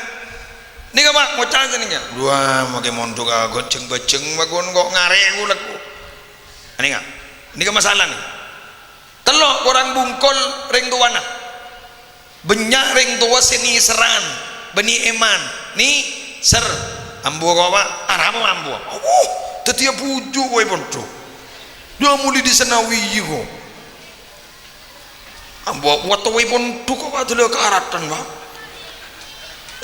Nèka, Pak, ngoca' sè nèka. Dhu, maghi mondhuk ka jhâng-bâjhâng, maghi ko' ngarè' ghulâ ko'. Nèka. Nèka masalana. Tello', korang bungkol rèng towana. Bânnya' rèng towa sè nèserran, bânnè èman, nèser. Ambuwâ ko', Pak, arapa ambuwâ? Awuh, dhâddhiyâ bhuju' kowe è pondhuk. Dhu, molè dhi Sanawi ko'. Ambuwâ, wa' towa è pondhuk ko', Pak, dhâlâ karattan, Pak.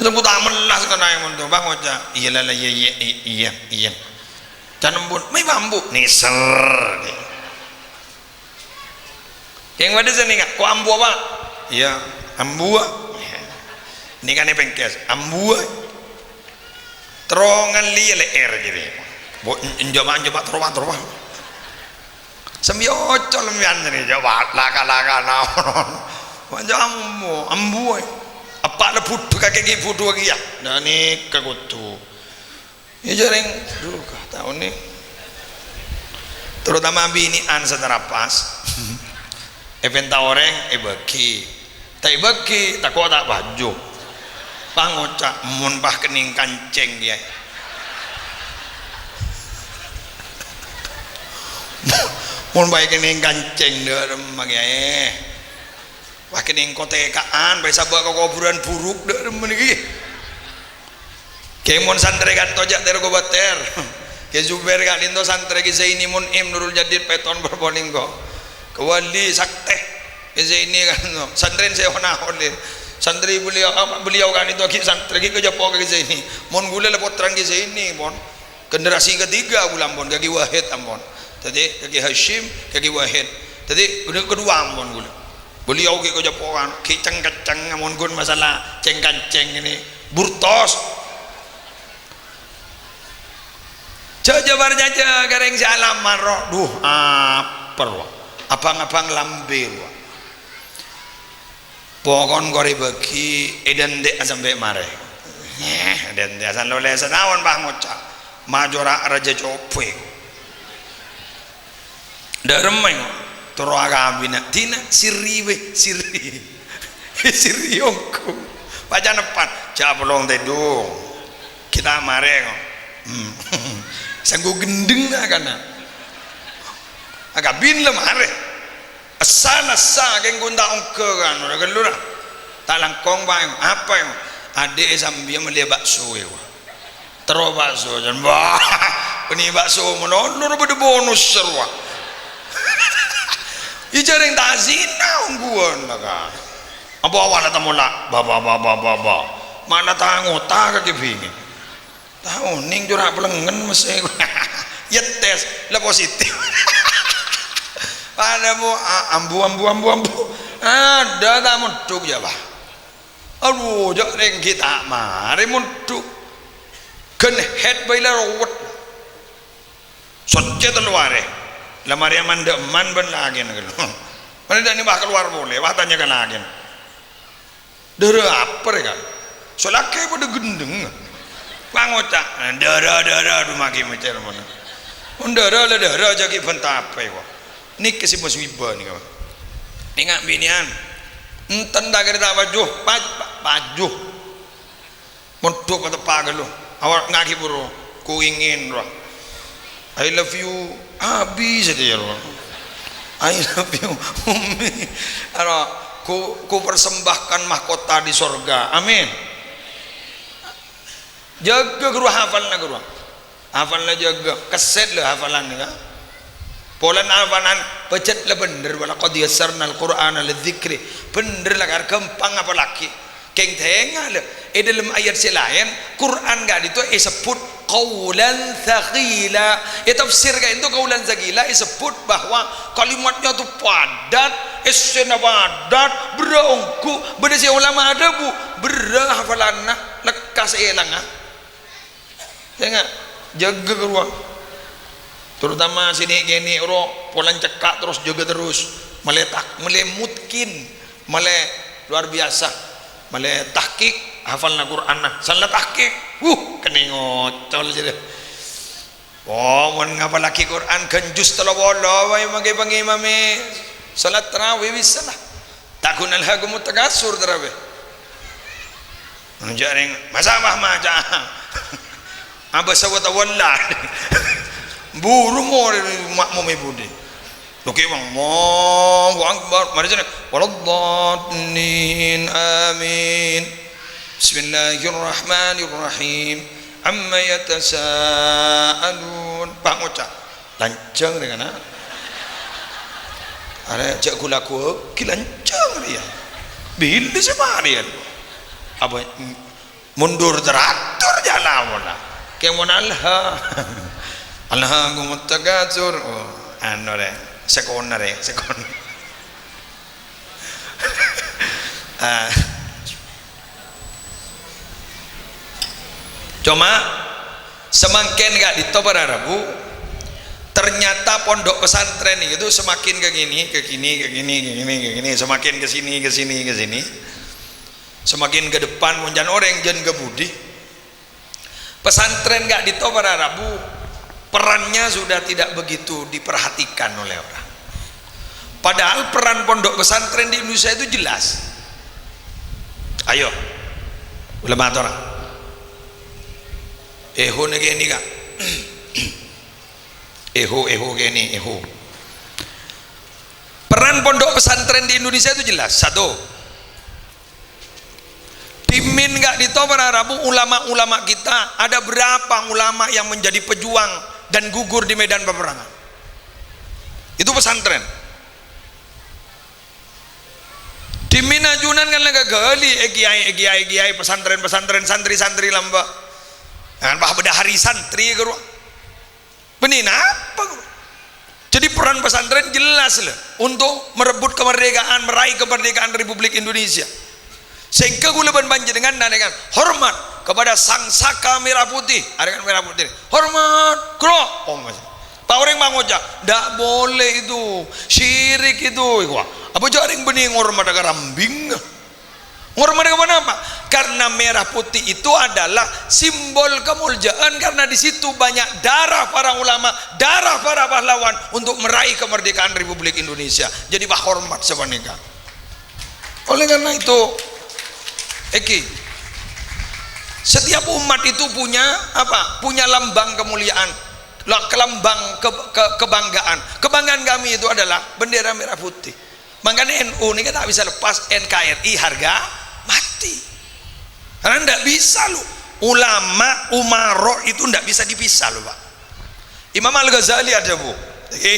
Sengko' ta' mellas kènè' è pondhuk, Pak, ngoca', "Iyâ, la, la, iyâ, iyâ, iyâ, iyâ." Can empon, "Mè' ambu'?" Nèser. Kèng bâdâ sè nèka, "Ko' ambuwâ, Pak?" "Iyâ, ambuwâ." Nèka nè pèngkès, "Ambuwâ." Terro ngallè lè'èr jârèya. Bo-, en-, enjâ', Pak, enjâ', Pak, terro, Pak, terro, Pak. Sambiyâ ocol sampèyan jârèya, jâ', Pak, laka-lakana. Pak, jâ' ambu-, ambuwâ. Apa' la budhu kakè ghi' budhu kèya. Nah, nèka kodhu. Iyâ, jârèng, dhu, ka, taonè. Terutama binè'an sè tarapas. Èpènta orèng èbâghi. Ta' èbâghi, tako' ta' paju. Pas ngoca', "Mon pas kennèng kancèng, yâ." Mon pas kennèng kancèng, dâ' remma, yâ. Pas kennèng kotekaan, pas sabâ' ka kobhurân buruk, dâ' remma nèka. Kè mon santrè ka'dinto jhâ' tèr-kobâtèr. Kè Zubair ka'dinto santrè Kè Zaini Mun'im Nurul Jadid Pèton Probolinggo. Kè Wali Saktè. Kè Zaini ka'dinto santrèna sè ona-, olè. Santrè beliau, apa, beliau ka'dinto ghi' santrè ghi' kajhâpo' ka Kè Zaini. Mon ghulâ la pottrana Kè Zaini, pon. Generasi ketiga ghulâ ampon, ka Kè Wahid ampon. Dhâddhi, ka Kè Hasyim, ka Kè Wahid. Dhâddhi, bâdâ kedua ampon ghulâ. Beliau ghi' kajhâpo' kan, ghi' ceng-kecceng, mon ghun masalah ceng-kancèng ini, burtos. Jhâ', jhâ' parcajâ ka rèng sè alamar, ro. Duh, apa, ro. Abhâng-abhâng lambâ, ro. Pokon korè bâghi, èdhântè' sampè' marè. Eh, èdhântè' asal olè sataon, pas ngoca', "Majora rajâ copè." Dâ' remma, ngo. Terro akabina. Dina, sirri, wè, sirri. Sirri ongghu. Paca neppan. Jhâ' polong tèdung. Kita marè, ngo. Hmm. Sangghu ghendheng, na, kana. Akabin la marè. Essa, essa, kèng ghun ta' ongghâ, kan. Ora ghâllu, na. Ta' langkong, Pak, ngo. Apa, ngo? Adhi'è sambiyâ mellèya bakso, ya, wa. Terro bakso, jân, wah, bânnè bakso malolo, bâdâ bonus, rowa. Iyâ, jhâreng ta' zina ongghuwân, la, kan. Apa awal ta' mola? Ba, ba, ba, ba, ba, ba. Mala ta' ngota ka kèbingè. Ta' onèng cora' pelengngen messè. Yâ tes, la positif. Padâ mo, a-, ambu, ambu, ambu, ambu. Adâ' ta' mondhuk, yâ, Pak. Adhu, jhâ' rèng ghi' ta' marè mondhuk. Ghân haid bhâi la rowet. Soccè tello arè. La marè amandhâ'emman bân lakèna ghâllu. Marè dâ' nèka pas kalowar polè, pas tanya ka lakèna. "Dârâ apa rè, Ka'?" Sè lakè padâ ghendheng. Pas ngoca', "Dârâ, dârâ, dhu maghi mècèr mona." Mon dârâ la dârâ, jhâ' ghi' bân tapè, wa. Nèka sè musibah nèka, wa. Nènga' binèyan. Enten ta' kèra ta' paju, paj-, pa-, paju. Mondhuk pateppa' ghâllu. Awal ngaghi buru. Ku ingin, rowa. I love you, Abi, satèya, rowa. I love you, Ummi. Aro, ku, ku persembahkan mahkota di sorga. Amin. Jâgâ ghâruwa, hafalna ghâruwa. Hafalna jâgâ, kesset la hafalan nèka. Polana hafalan, pajhât la bhendher, "Wa laqad yassarnal Qur'ana lidzikri." Bhendher la, kar ghâmpang apallaghi. Kèng tènga la, è dâlem ayat sè laèn, Qur'an ka'dinto èsebbhut qaulan tsaqila. Ètafsir ka'dinto qaulan tsaqila èsebbhut bahwa kalimatnya tu padat, èssèna padat, berrâ' ongghu, bâdâ sè ulama adhâbu, berrâ' hafalanna, lekkas èlanga. Enga', jâgâ ghâruwa. Terutama sè nè'-kènè' ro, polana cekka' terros jâgâ terros. Mellè tak-, mellè mutqin, mellè luar biasa. Mellè tahqiq, hafalna Qur'anna. Sala tahqiq, wuh, kennèng ngocol jârèya. Oh, mon ngapallaghi Qur'an ghân juz tello polo bhâi mangkè pangimamè salat tarawih bisa la. Ta' ghun alhakumut takasur tarawih. Jhâ' rèng, masa' pas maca. Abasa wa tawalla. Buru morè makmum è budi. Lho, kè bang, Allahu Akbar. Marè jârèya, "Waladdallin, amin. Bismillahirrahmanirrahim. Amma yatasaalun." Pas ngoca'. Lanjhâng rè kana'. Arè jhâ' ghu-lagghu ghi' lanjhâng rèya. Bilâ sè marèya? Apa mundur teratur jhâ' la mona. Kèng mon alha. Alhakumut takasur. Oh, anu rè, sekoner rè, sekoner. Ah. Coma, samangkèn ka'dinto para rabu, ternyata pondok pesantren itu semakin ke kini, ke kini, ke kini, ke kini, ke kini, semakin ke sini, ke sini, ke sini. Semakin ke depan, mon jhân orèng jhân ka budi. Pesantren ka'dinto para rabu, perannya sudah tidak begitu diperhatikan oleh orang. Padahal peran pondok pesantren di Indonesia itu jelas. Ayo, ulama tora. Eho niki ini, Kak. Eho, eho kene, eho. Peran pondok pesantren di Indonesia itu jelas. Satu, dimin nggak dito para rabu ulama-ulama kita, ada berapa ulama yang menjadi pejuang dan gugur di medan peperangan? Itu pesantren. Dimin ajunan kan lengka gali, eh, kiai, eh, kiai, kiai, pesantren, pesantren, santri, santri lamba. Kan bah beda hari santri ke ruang. Bini napa, guru? Jadi peran pesantren jelas loh untuk merebut kemerdekaan, meraih kemerdekaan Republik Indonesia. Sehingga kula ban panjenengan nanyakan hormat kepada Sang Saka Merah Putih. Ada kan Merah Putih? Hormat, kro. Oh, Mas. Pak orang mau ngocak, ndak boleh itu. Syirik itu. Iku, apa jaring bini ngormat karambing? Ngormat kenapa? Karena merah putih itu adalah simbol kemuliaan, karena di situ banyak darah para ulama, darah para pahlawan untuk meraih kemerdekaan Republik Indonesia. Jadi, wah, hormat sapaneka. Oleh karena itu, iki, setiap umat itu punya apa? Punya lambang kemuliaan, la-, kelambang ke-, ke-, kebanggaan. Kebanggaan kami itu adalah bendera merah putih. Makanya N U ini kan tak bisa lepas N K R I harga mati. Karena ndak bisa lo. Ulama, umaro itu ndak bisa dipisah lo, Pak. Imam Al-Ghazali ada, Bu. Oke.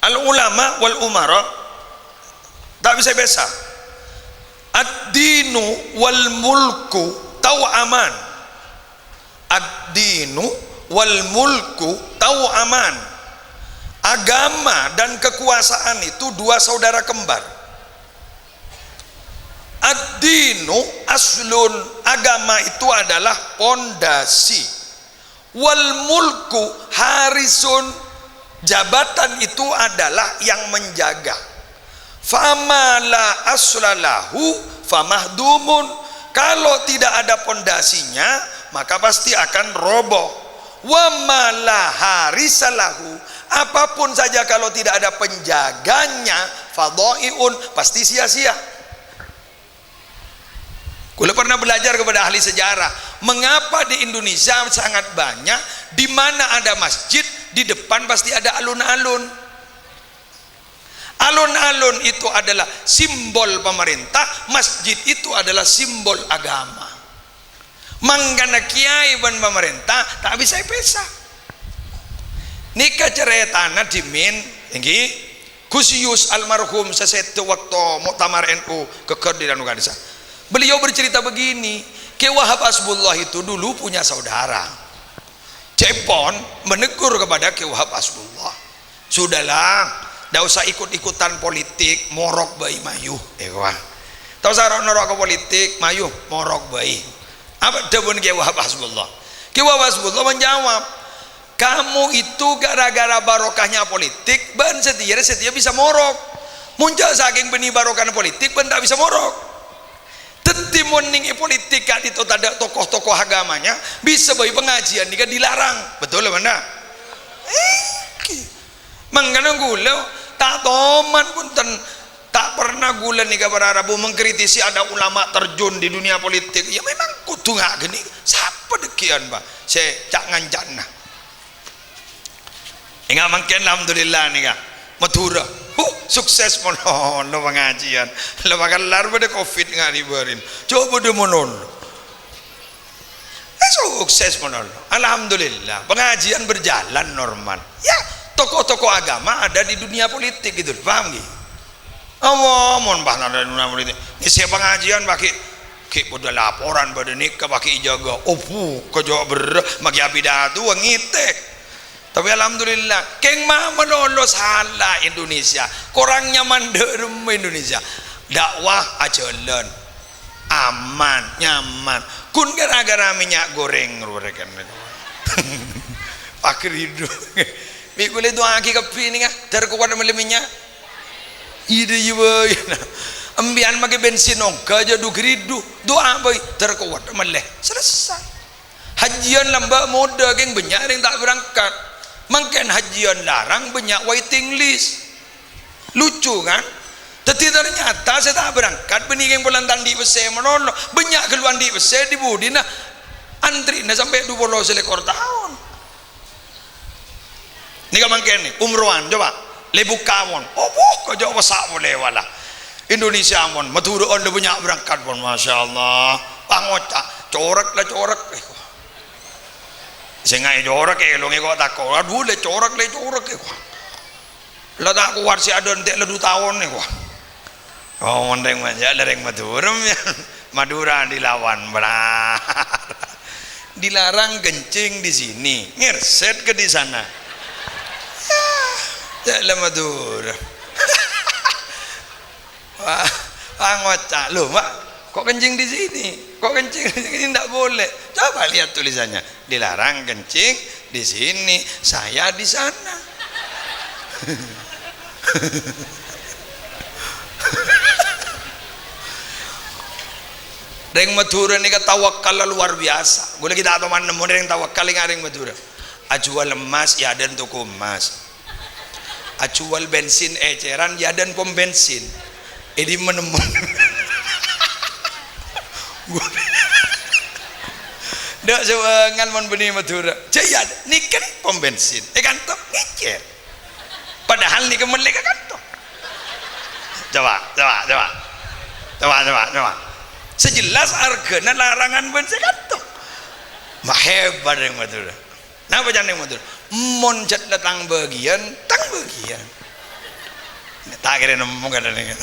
Al-ulama wal umara tak bisa bisa. Ad-dinu wal mulku tau aman. Ad-dinu wal mulku tau aman. Agama dan kekuasaan itu dua saudara kembar. Ad-dinu aslun, agama itu adalah pondasi. Wal mulku harisun, jabatan itu adalah yang menjaga. Fama la asla lahu famahdumun. Kalau tidak ada pondasinya, maka pasti akan roboh. Wa ma la harisa lahu, apapun saja kalau tidak ada penjaganya, fadhai'un, pasti sia-sia. Kula pernah belajar kepada ahli sejarah, mengapa di Indonesia sangat banyak, di mana ada masjid, di depan pasti ada alun-alun. Alun-alun itu adalah simbol pemerintah, masjid itu adalah simbol agama. Mangkana kiai ban pemerintah tak bisa epesa. Nika ceretana dimin, enggi, Gus Yus almarhum sè sèdhâ waktu muktamar N U geger di Ranu Ganesa. Beliau bercerita begini, Kiai Wahab Hasbullah itu dulu punya saudara. Cèpon menegur kepada Kiai Wahab Hasbullah. "Sudahlah, ndak usah ikut-ikutan politik, morok bhâi mayu." Eh, wah. "Tak usah ro-, norok ka politik, mayu, morok bhâi." Apa dhâbuna Kiai Wahab Hasbullah? Kiai Wahab Hasbullah menjawab, "Kamu itu gara-gara barokahnya politik, bân satèya, satèya bisa morok. Mon jhâ' sakèng bânnè barokahna politik, bân ta' bisa morok." Dhâddhi, mon nèng è politik ka'dinto tadâ' tokoh-tokoh agamanya, bisa bhâi pengajian nèka dilarang. Betul apa enggak? Èngghi. Mangkana ghulâ ta' toman, bhunten. Ta' pernah ghulâ nèka para rabu mengkritisi ada ulama terjun di dunia politik. Ya, memang kodhu ngghâni. Sapa dhâggi'ân, Pak? Sè ca'-nganca'na. Enga' mangkèn, alhamdulillah, nèka. Madhurâ. Huh, sukses malolo pangajiân. La makallar bâdâ covid ngari-bârin. Coba dâ' malolo. Eh, sukses malolo. Alhamdulillah, pengajian berjalan normal. Ya, tokoh-tokoh agama ada di dunia politik gitu, paham ngghi? Apa mon pas nada dunia politik? Ngisi pengajian pakai, ki pada laporan pada nikah pakai ijaga. Obu, kejawab berre, magi api datu, ngite. Tapi alhamdulillah, keng ma malolo sala Indonesia. Korang nyaman dâ' remma Indonesia. Dakwah ajhâlân. Aman, nyaman. Kun gara-gara minyak goreng, rureken. Pakridu. Mi' kulâ du'aaghi kabbhi nèka, dâr kowat mellè minyak. Ide iye bhâi. Embiyan make bensin ongghâ jhâ' du-gridu. Du'a bhâi, dâr kowat mellè. Selesai. Hajjiân lambâ' modâ, keng bânnya' rèng ta' berangkat. Mangkèn hajjiyân larang bânnya' waiting list. Lucu, kan? Dhâddhi, ternyata sè ta' berangkat bânnè kèng polana ta' andi' pèssè malolo. Bânnya' ghâllu andi' pèssè è budina, antrina sampè' dhu polo salèkor taon. Nèka mangkèn, nè, umrohan, coba. Lè bukka' mon. Opo, kajâ' passa' polè, wala. Indonesia mon, Madhurâ'ân la bânnya' berangkat mon, masyaallah. Pas ngoca', corek la corek. Eh, sènga' è corek, è, lo ngèko' tako'. Aduh, lè corek, lè corek, è, ko. La ta' kowat sè adântè' la dhu taon, è, ko. Oh, mon rèng ma-, ya, la rèng Madhurâ, ya. Madura dilawan, bla. Dilarang kencing di sini, ngerset ke di sana. Ya, ya, la Madura. Wah, wah, ngoca', "Loh, Pak, kok kencing di sini? Kok kencing di sini ndak boleh?" Coba lihat tulisannya, "Dilarang kencing di sini, saya di sana." Rèng Madhurâ nèka tawakkal luar biasa. Ghulâ ghi' ta' toman nemmo rèng tawakkal nèka rèng Madhurâ. Ajhuwâl emmas, ya, adâ' toko emmas. Ajhuwâl bensin ècèran, ya, adâ' pom bensin. È dimma nemmo? Dâ' sèwengan mon bânnè Madhurâ. Jâ, ya, nèkèn pom bensin. È kanto, ngècèr. Padahal nèka mellè ka kanto. Coba, coba, coba. Coba, coba, coba. Sè jelas arghâna larangan bân sè kanto. Ma' hebat rèng Madhurâ. Napa ca'na Madhurâ? Mon jhât la tang bâgiyân, tang bâgiyân. Ta' kèra nemmo kadhâng nèka.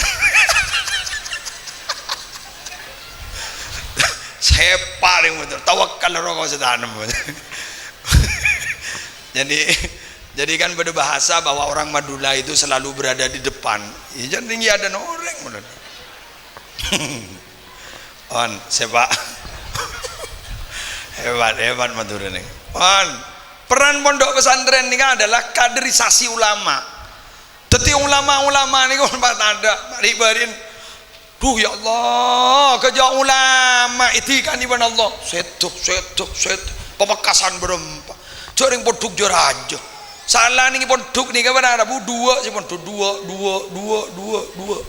Sèpa' rèng Madhurâ, tawakkal roko sè ta' nemmo. Jadi, jadi kan bâdâ bahasa bahwa orang Madura itu selalu berada di depan. Ya, jadi ngghi adâ' orèng, mon. On, sèpa'. Hebat, hebat Madhurâ nèka. On, peran pondok pesantren nèka adalah kaderisasi ulama. Dhâddhi ulama-ulama nèko pas tadâ', bâri'-bâri'na. Duh, ya Allah, kajâ' ulama èdikani bân Allah. Sèdhâ, sèdhâ, sèdhâ. Pamekasan bârâmpa. Jhâ' rèng pondhuk jâ rajâ. Sala nèng pondhuk nèka bârâmpa, Bu? Duwâ' sè pondhuk, duwâ', duwâ', duwâ', duwâ', duwâ'.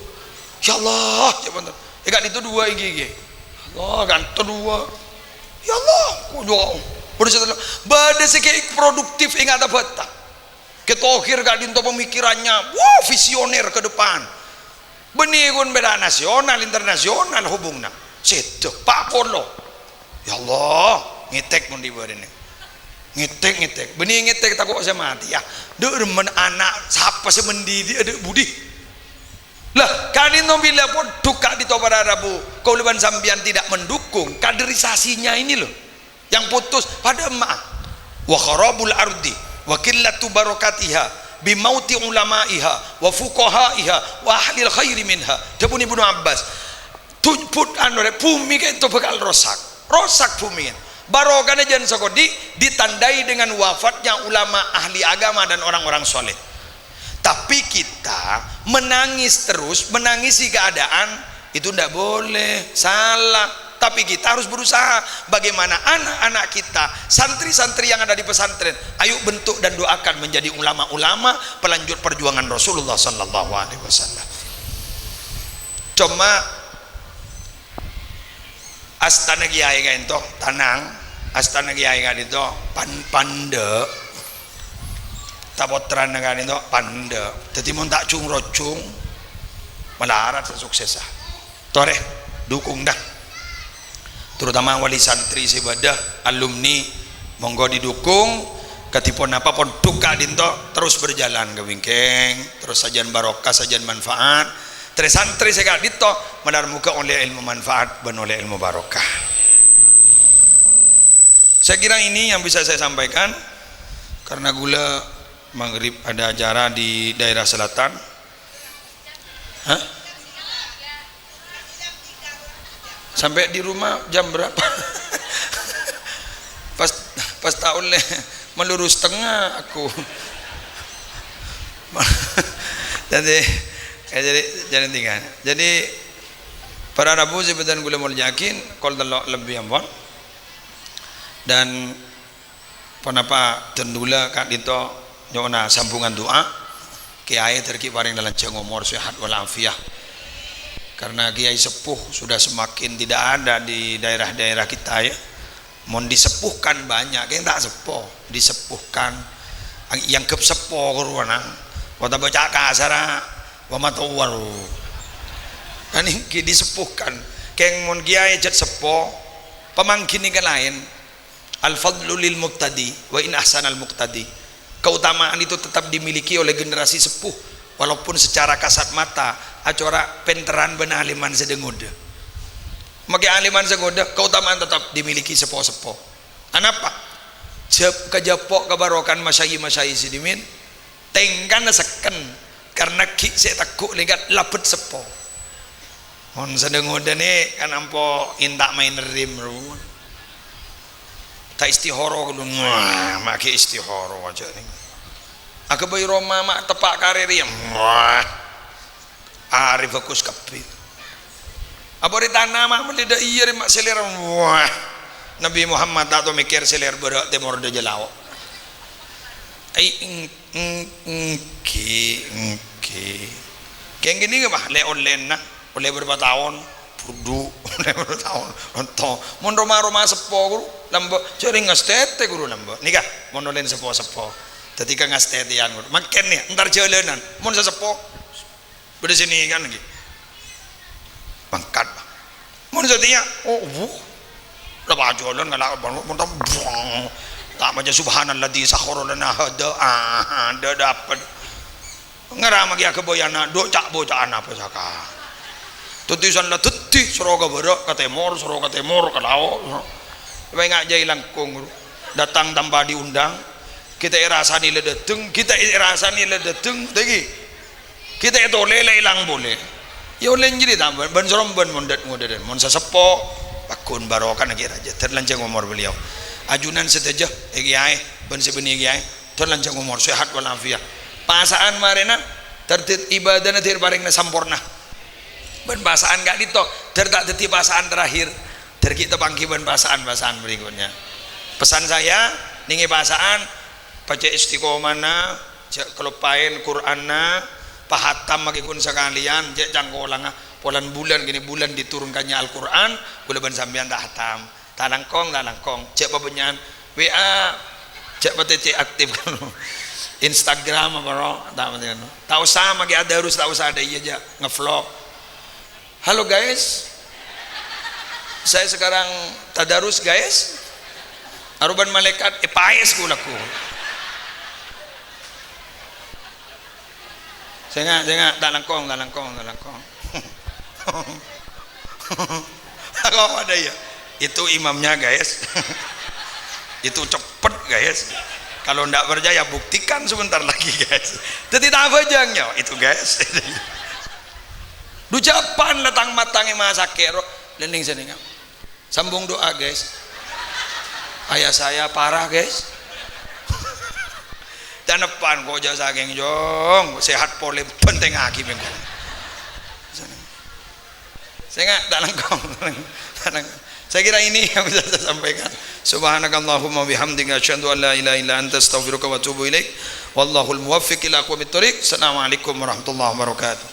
Ya Allah, ya Allah. È ka'dinto duwâ' èngghi, èngghi. Allah, kanto duwâ'. Ya Allah, kok duwâ'. Bâdâ sè, bâdâ sè ghi' produktif è ngata bâta. Kè Thohir ka'dinto pemikirannya, wah, visioner ke depan. Bânnè ghun bhâlâ nasional, internasional hubungna. Sèdhâ, pa' polo. Ya Allah, ngètèk mon dhi bârâna. Ngètèk, ngètèk. Bânnè ngètèk tako' sè matè, ya. Dâ' remma ana' sapa sè mendidik, adâ' budi. Lah, ka'dinto bilâ pondhuk ka'dinto para rabu, kaulâ bân sampèyan tidak mendukung, kaderisasinya ini loh. Yang putus padâ emma'a. Wa kharabul ardi wa qillatu barakatiha bi mauti ulamaiha wa fuqahaiha wa ahlil khairi minha. Dhâbuna Ibnu Abbas, "Tun-, put-, anu rè, bhumè ka'dinto bhâkal rosak. Rosak bhumè." Barokahna jân sakodhi' ditandai dengan wafatnya ulama ahli agama dan orang-orang soleh. Tapi kita menangis terus, menangisi keadaan, itu ndak boleh, salah. Tapi kita harus berusaha bagaimana anak-anak kita, santri-santri yang ada di pesantren, ayo bentuk dan doakan menjadi ulama-ulama pelanjut perjuangan Rasulullah sallallahu alaihi wasallam. Cuma astana kiyaè ka'dinto, tanang, astana kiyaè ka'dinto, pan-, pandâ'. Ta' pottrana ka'dinto, pandâ'. Dhâddhi mon ta' jung-rojung, malarat sè suksessa. Torè, dukung, dâ. Terutama wali santri sè bâdâ, alumni, monggo didukung. Kadhi ponapa pondhuk ka'dinto terus berjalan ka bingkèng, terus sajân barokah, sajân manfaat. Trè-santrè sè ka'dinto, malar moghâ ollè èlmo manfaat bân ollè èlmo barokah. Saya kira ini yang bisa saya sampaikan, karena ghulâ maghrib ada acara di daerah selatan. Hah? Sampai di rumah jam berapa? Pas, pas ta' ollè maluru satengnga aku. Jadi, ya, jadi, jadi tinggal. Jadi, para rabu sè bhâdhân ghulâ molja'aghi, kol tello' lebbi ampon. Dan ponapa dân ghulâ ka'dinto Nyo'ona sambungan du'a, Kèyaè dhâr ghi' parèng lanjhâng omor, sehat wal afiat. Karena kiai sepuh sudah semakin tidak ada di daerah-daerah kita, ya. Mon disepuhkan banyak, kèng ta' seppo, disepuhkan. Èangghep seppo karo ana'. Kota baca kasar, wa matawar. Kan ènggi disepuhkan. Kèng mon kiai jhât seppo, pamangghina kalaèn. Al-fadlu lil muqtadi wa in ahsanal muqtadi. Keutamaan itu tetap dimiliki oleh generasi sepuh, walaupun secara kasat mata acora pènterran bân alèman sè dâ-ngodâ. Makè alèman sè ngodâ, keutamaan tetap dimiliki seppo-seppo. Anapa? Jhâp-, kajhâpo' kabarokan masyayi-masyayi sè dhimèn, tèngkana sekken, karena ghi' sè ètegghu' lènggât labât seppo. Mon sè dâ-ngodâ nè kan ampo ènta' maèn rim, ro. Ta' istihara kudu, wah, ma' ghi' istihara aja nè. Aghâbây roma ma' teppa' karè rèya, wah. Arè bhâghus kabbhi. Apa rè tana ma' mellè dâ' iyâ rè ma' sèlèra, wah. Nabi Muhammad ta' tao mèkkèr sèlèr bârâ' tèmor dâjâ lao'. Ai, eng-, eng-, ènggi, ènggi. Kèng ghânèka, Pak, lè-ollèna, ollè bârâmpa taon, burdhu, ollè bârâmpa taon, onto. Mon roma-roma seppo, ghuru, lambâ', jhâ' rèng ngastètè, ghuru, lambâ'. Nèka, mon ollèna seppo-seppo. Dhâddhi ka ngastètèyan, ghuru. Mangkèn, nè, entar jhâlânan. Mon sè seppo, Bâdâ sè nèkan ghi. Mangkat. Mon satèya, oh, wuh. La pajhâlân ngala' mon, mon, buang. Ta' maca subhanalladzi sakhkhara lana hadza. Ah, dâ-, dâpa'. Ngaramma ghi aghâbây ana', dhu ca'-boca'an apa saka. Dhâddhi san la dhâddhi, soro ka bârâ', ka tèmor, soro ka tèmor, ka lao'. Pènga' jhâi langkong, datang tanpa diundang. Kita èrasanè la dâteng, kita èrasanè la dâteng, ta' ghi. Kita ètolè la èlang polè. Iyâ ollè jârèya ta' bân, bân sarombân mon dâ-, ngodâ dâ-, mon saseppo, pagghun barokana ghi' rajâ, dhâr lanjhâng omor beliau. Ajunan sadhâjâ, è kèyaè, bân sè bânnè kèyaè, dhâr lanjhâng omor, sehat wal afiat. Pasa'an marèna, tartib ibadahna dhâr parèngna samporna. Bân pasa'an ka'dinto, dhâr ta' dhâddhi pasa'an terakhir. Dhâr ghi' tapangghi bân pasa'an-pasa'an berikutnya. Pesan saya, nèngè pasa'an, pajhât istiqomana, jhâ' kaloppaèn Qur'anna, pahatam makè ghun sakalèyan, jhâ' cangkolanga. Polan bulân kènè bulân diturunkannya Al-Qur'an, kaulâ bân sampèyan ta' hatam. Ta' langkong, ta' langkong. Jhâ' pabânnya'an W A, jhâ' patè cè' aktif. Instagram apa, ro? Ta' patè, anu. Ta' osa makè adarus, ta' osa dâ' iyâ, jhâ' ngevlog. Halo, guys. Saya sekarang tadarus, guys. Aroban malaèkat, èpaès ku lagghu. Sènga', sènga', ta' langkong, ta' langkong, ta' langkong. Apa ada ya? Itu imamnya, guys. Itu cepet, guys. Kalau ndak percaya, buktikan sebentar lagi, guys. Dhâddhi ta' abhâjâng, ya, itu, guys. Dhu jhâpan la tang-matang è masakè', ro. Lènèng sènènga. Sambung doa, guys. Ayah saya parah, guys. Janeppan kok jhâ' sakèng, Jong. Sehat polè, bhântèngaghi mèngko. Sènga', ta' langkong. Ta' langkong. Saya kira ini yang bisa saya sampaikan. Subhanakallahumma bihamdika, asyhadu an la ilaha illa anta, astaghfiruka wa atubu ilaik. Wallahul muwaffiq ila aqwamit thoriq. Assalamualaikum warahmatullahi wabarakatuh.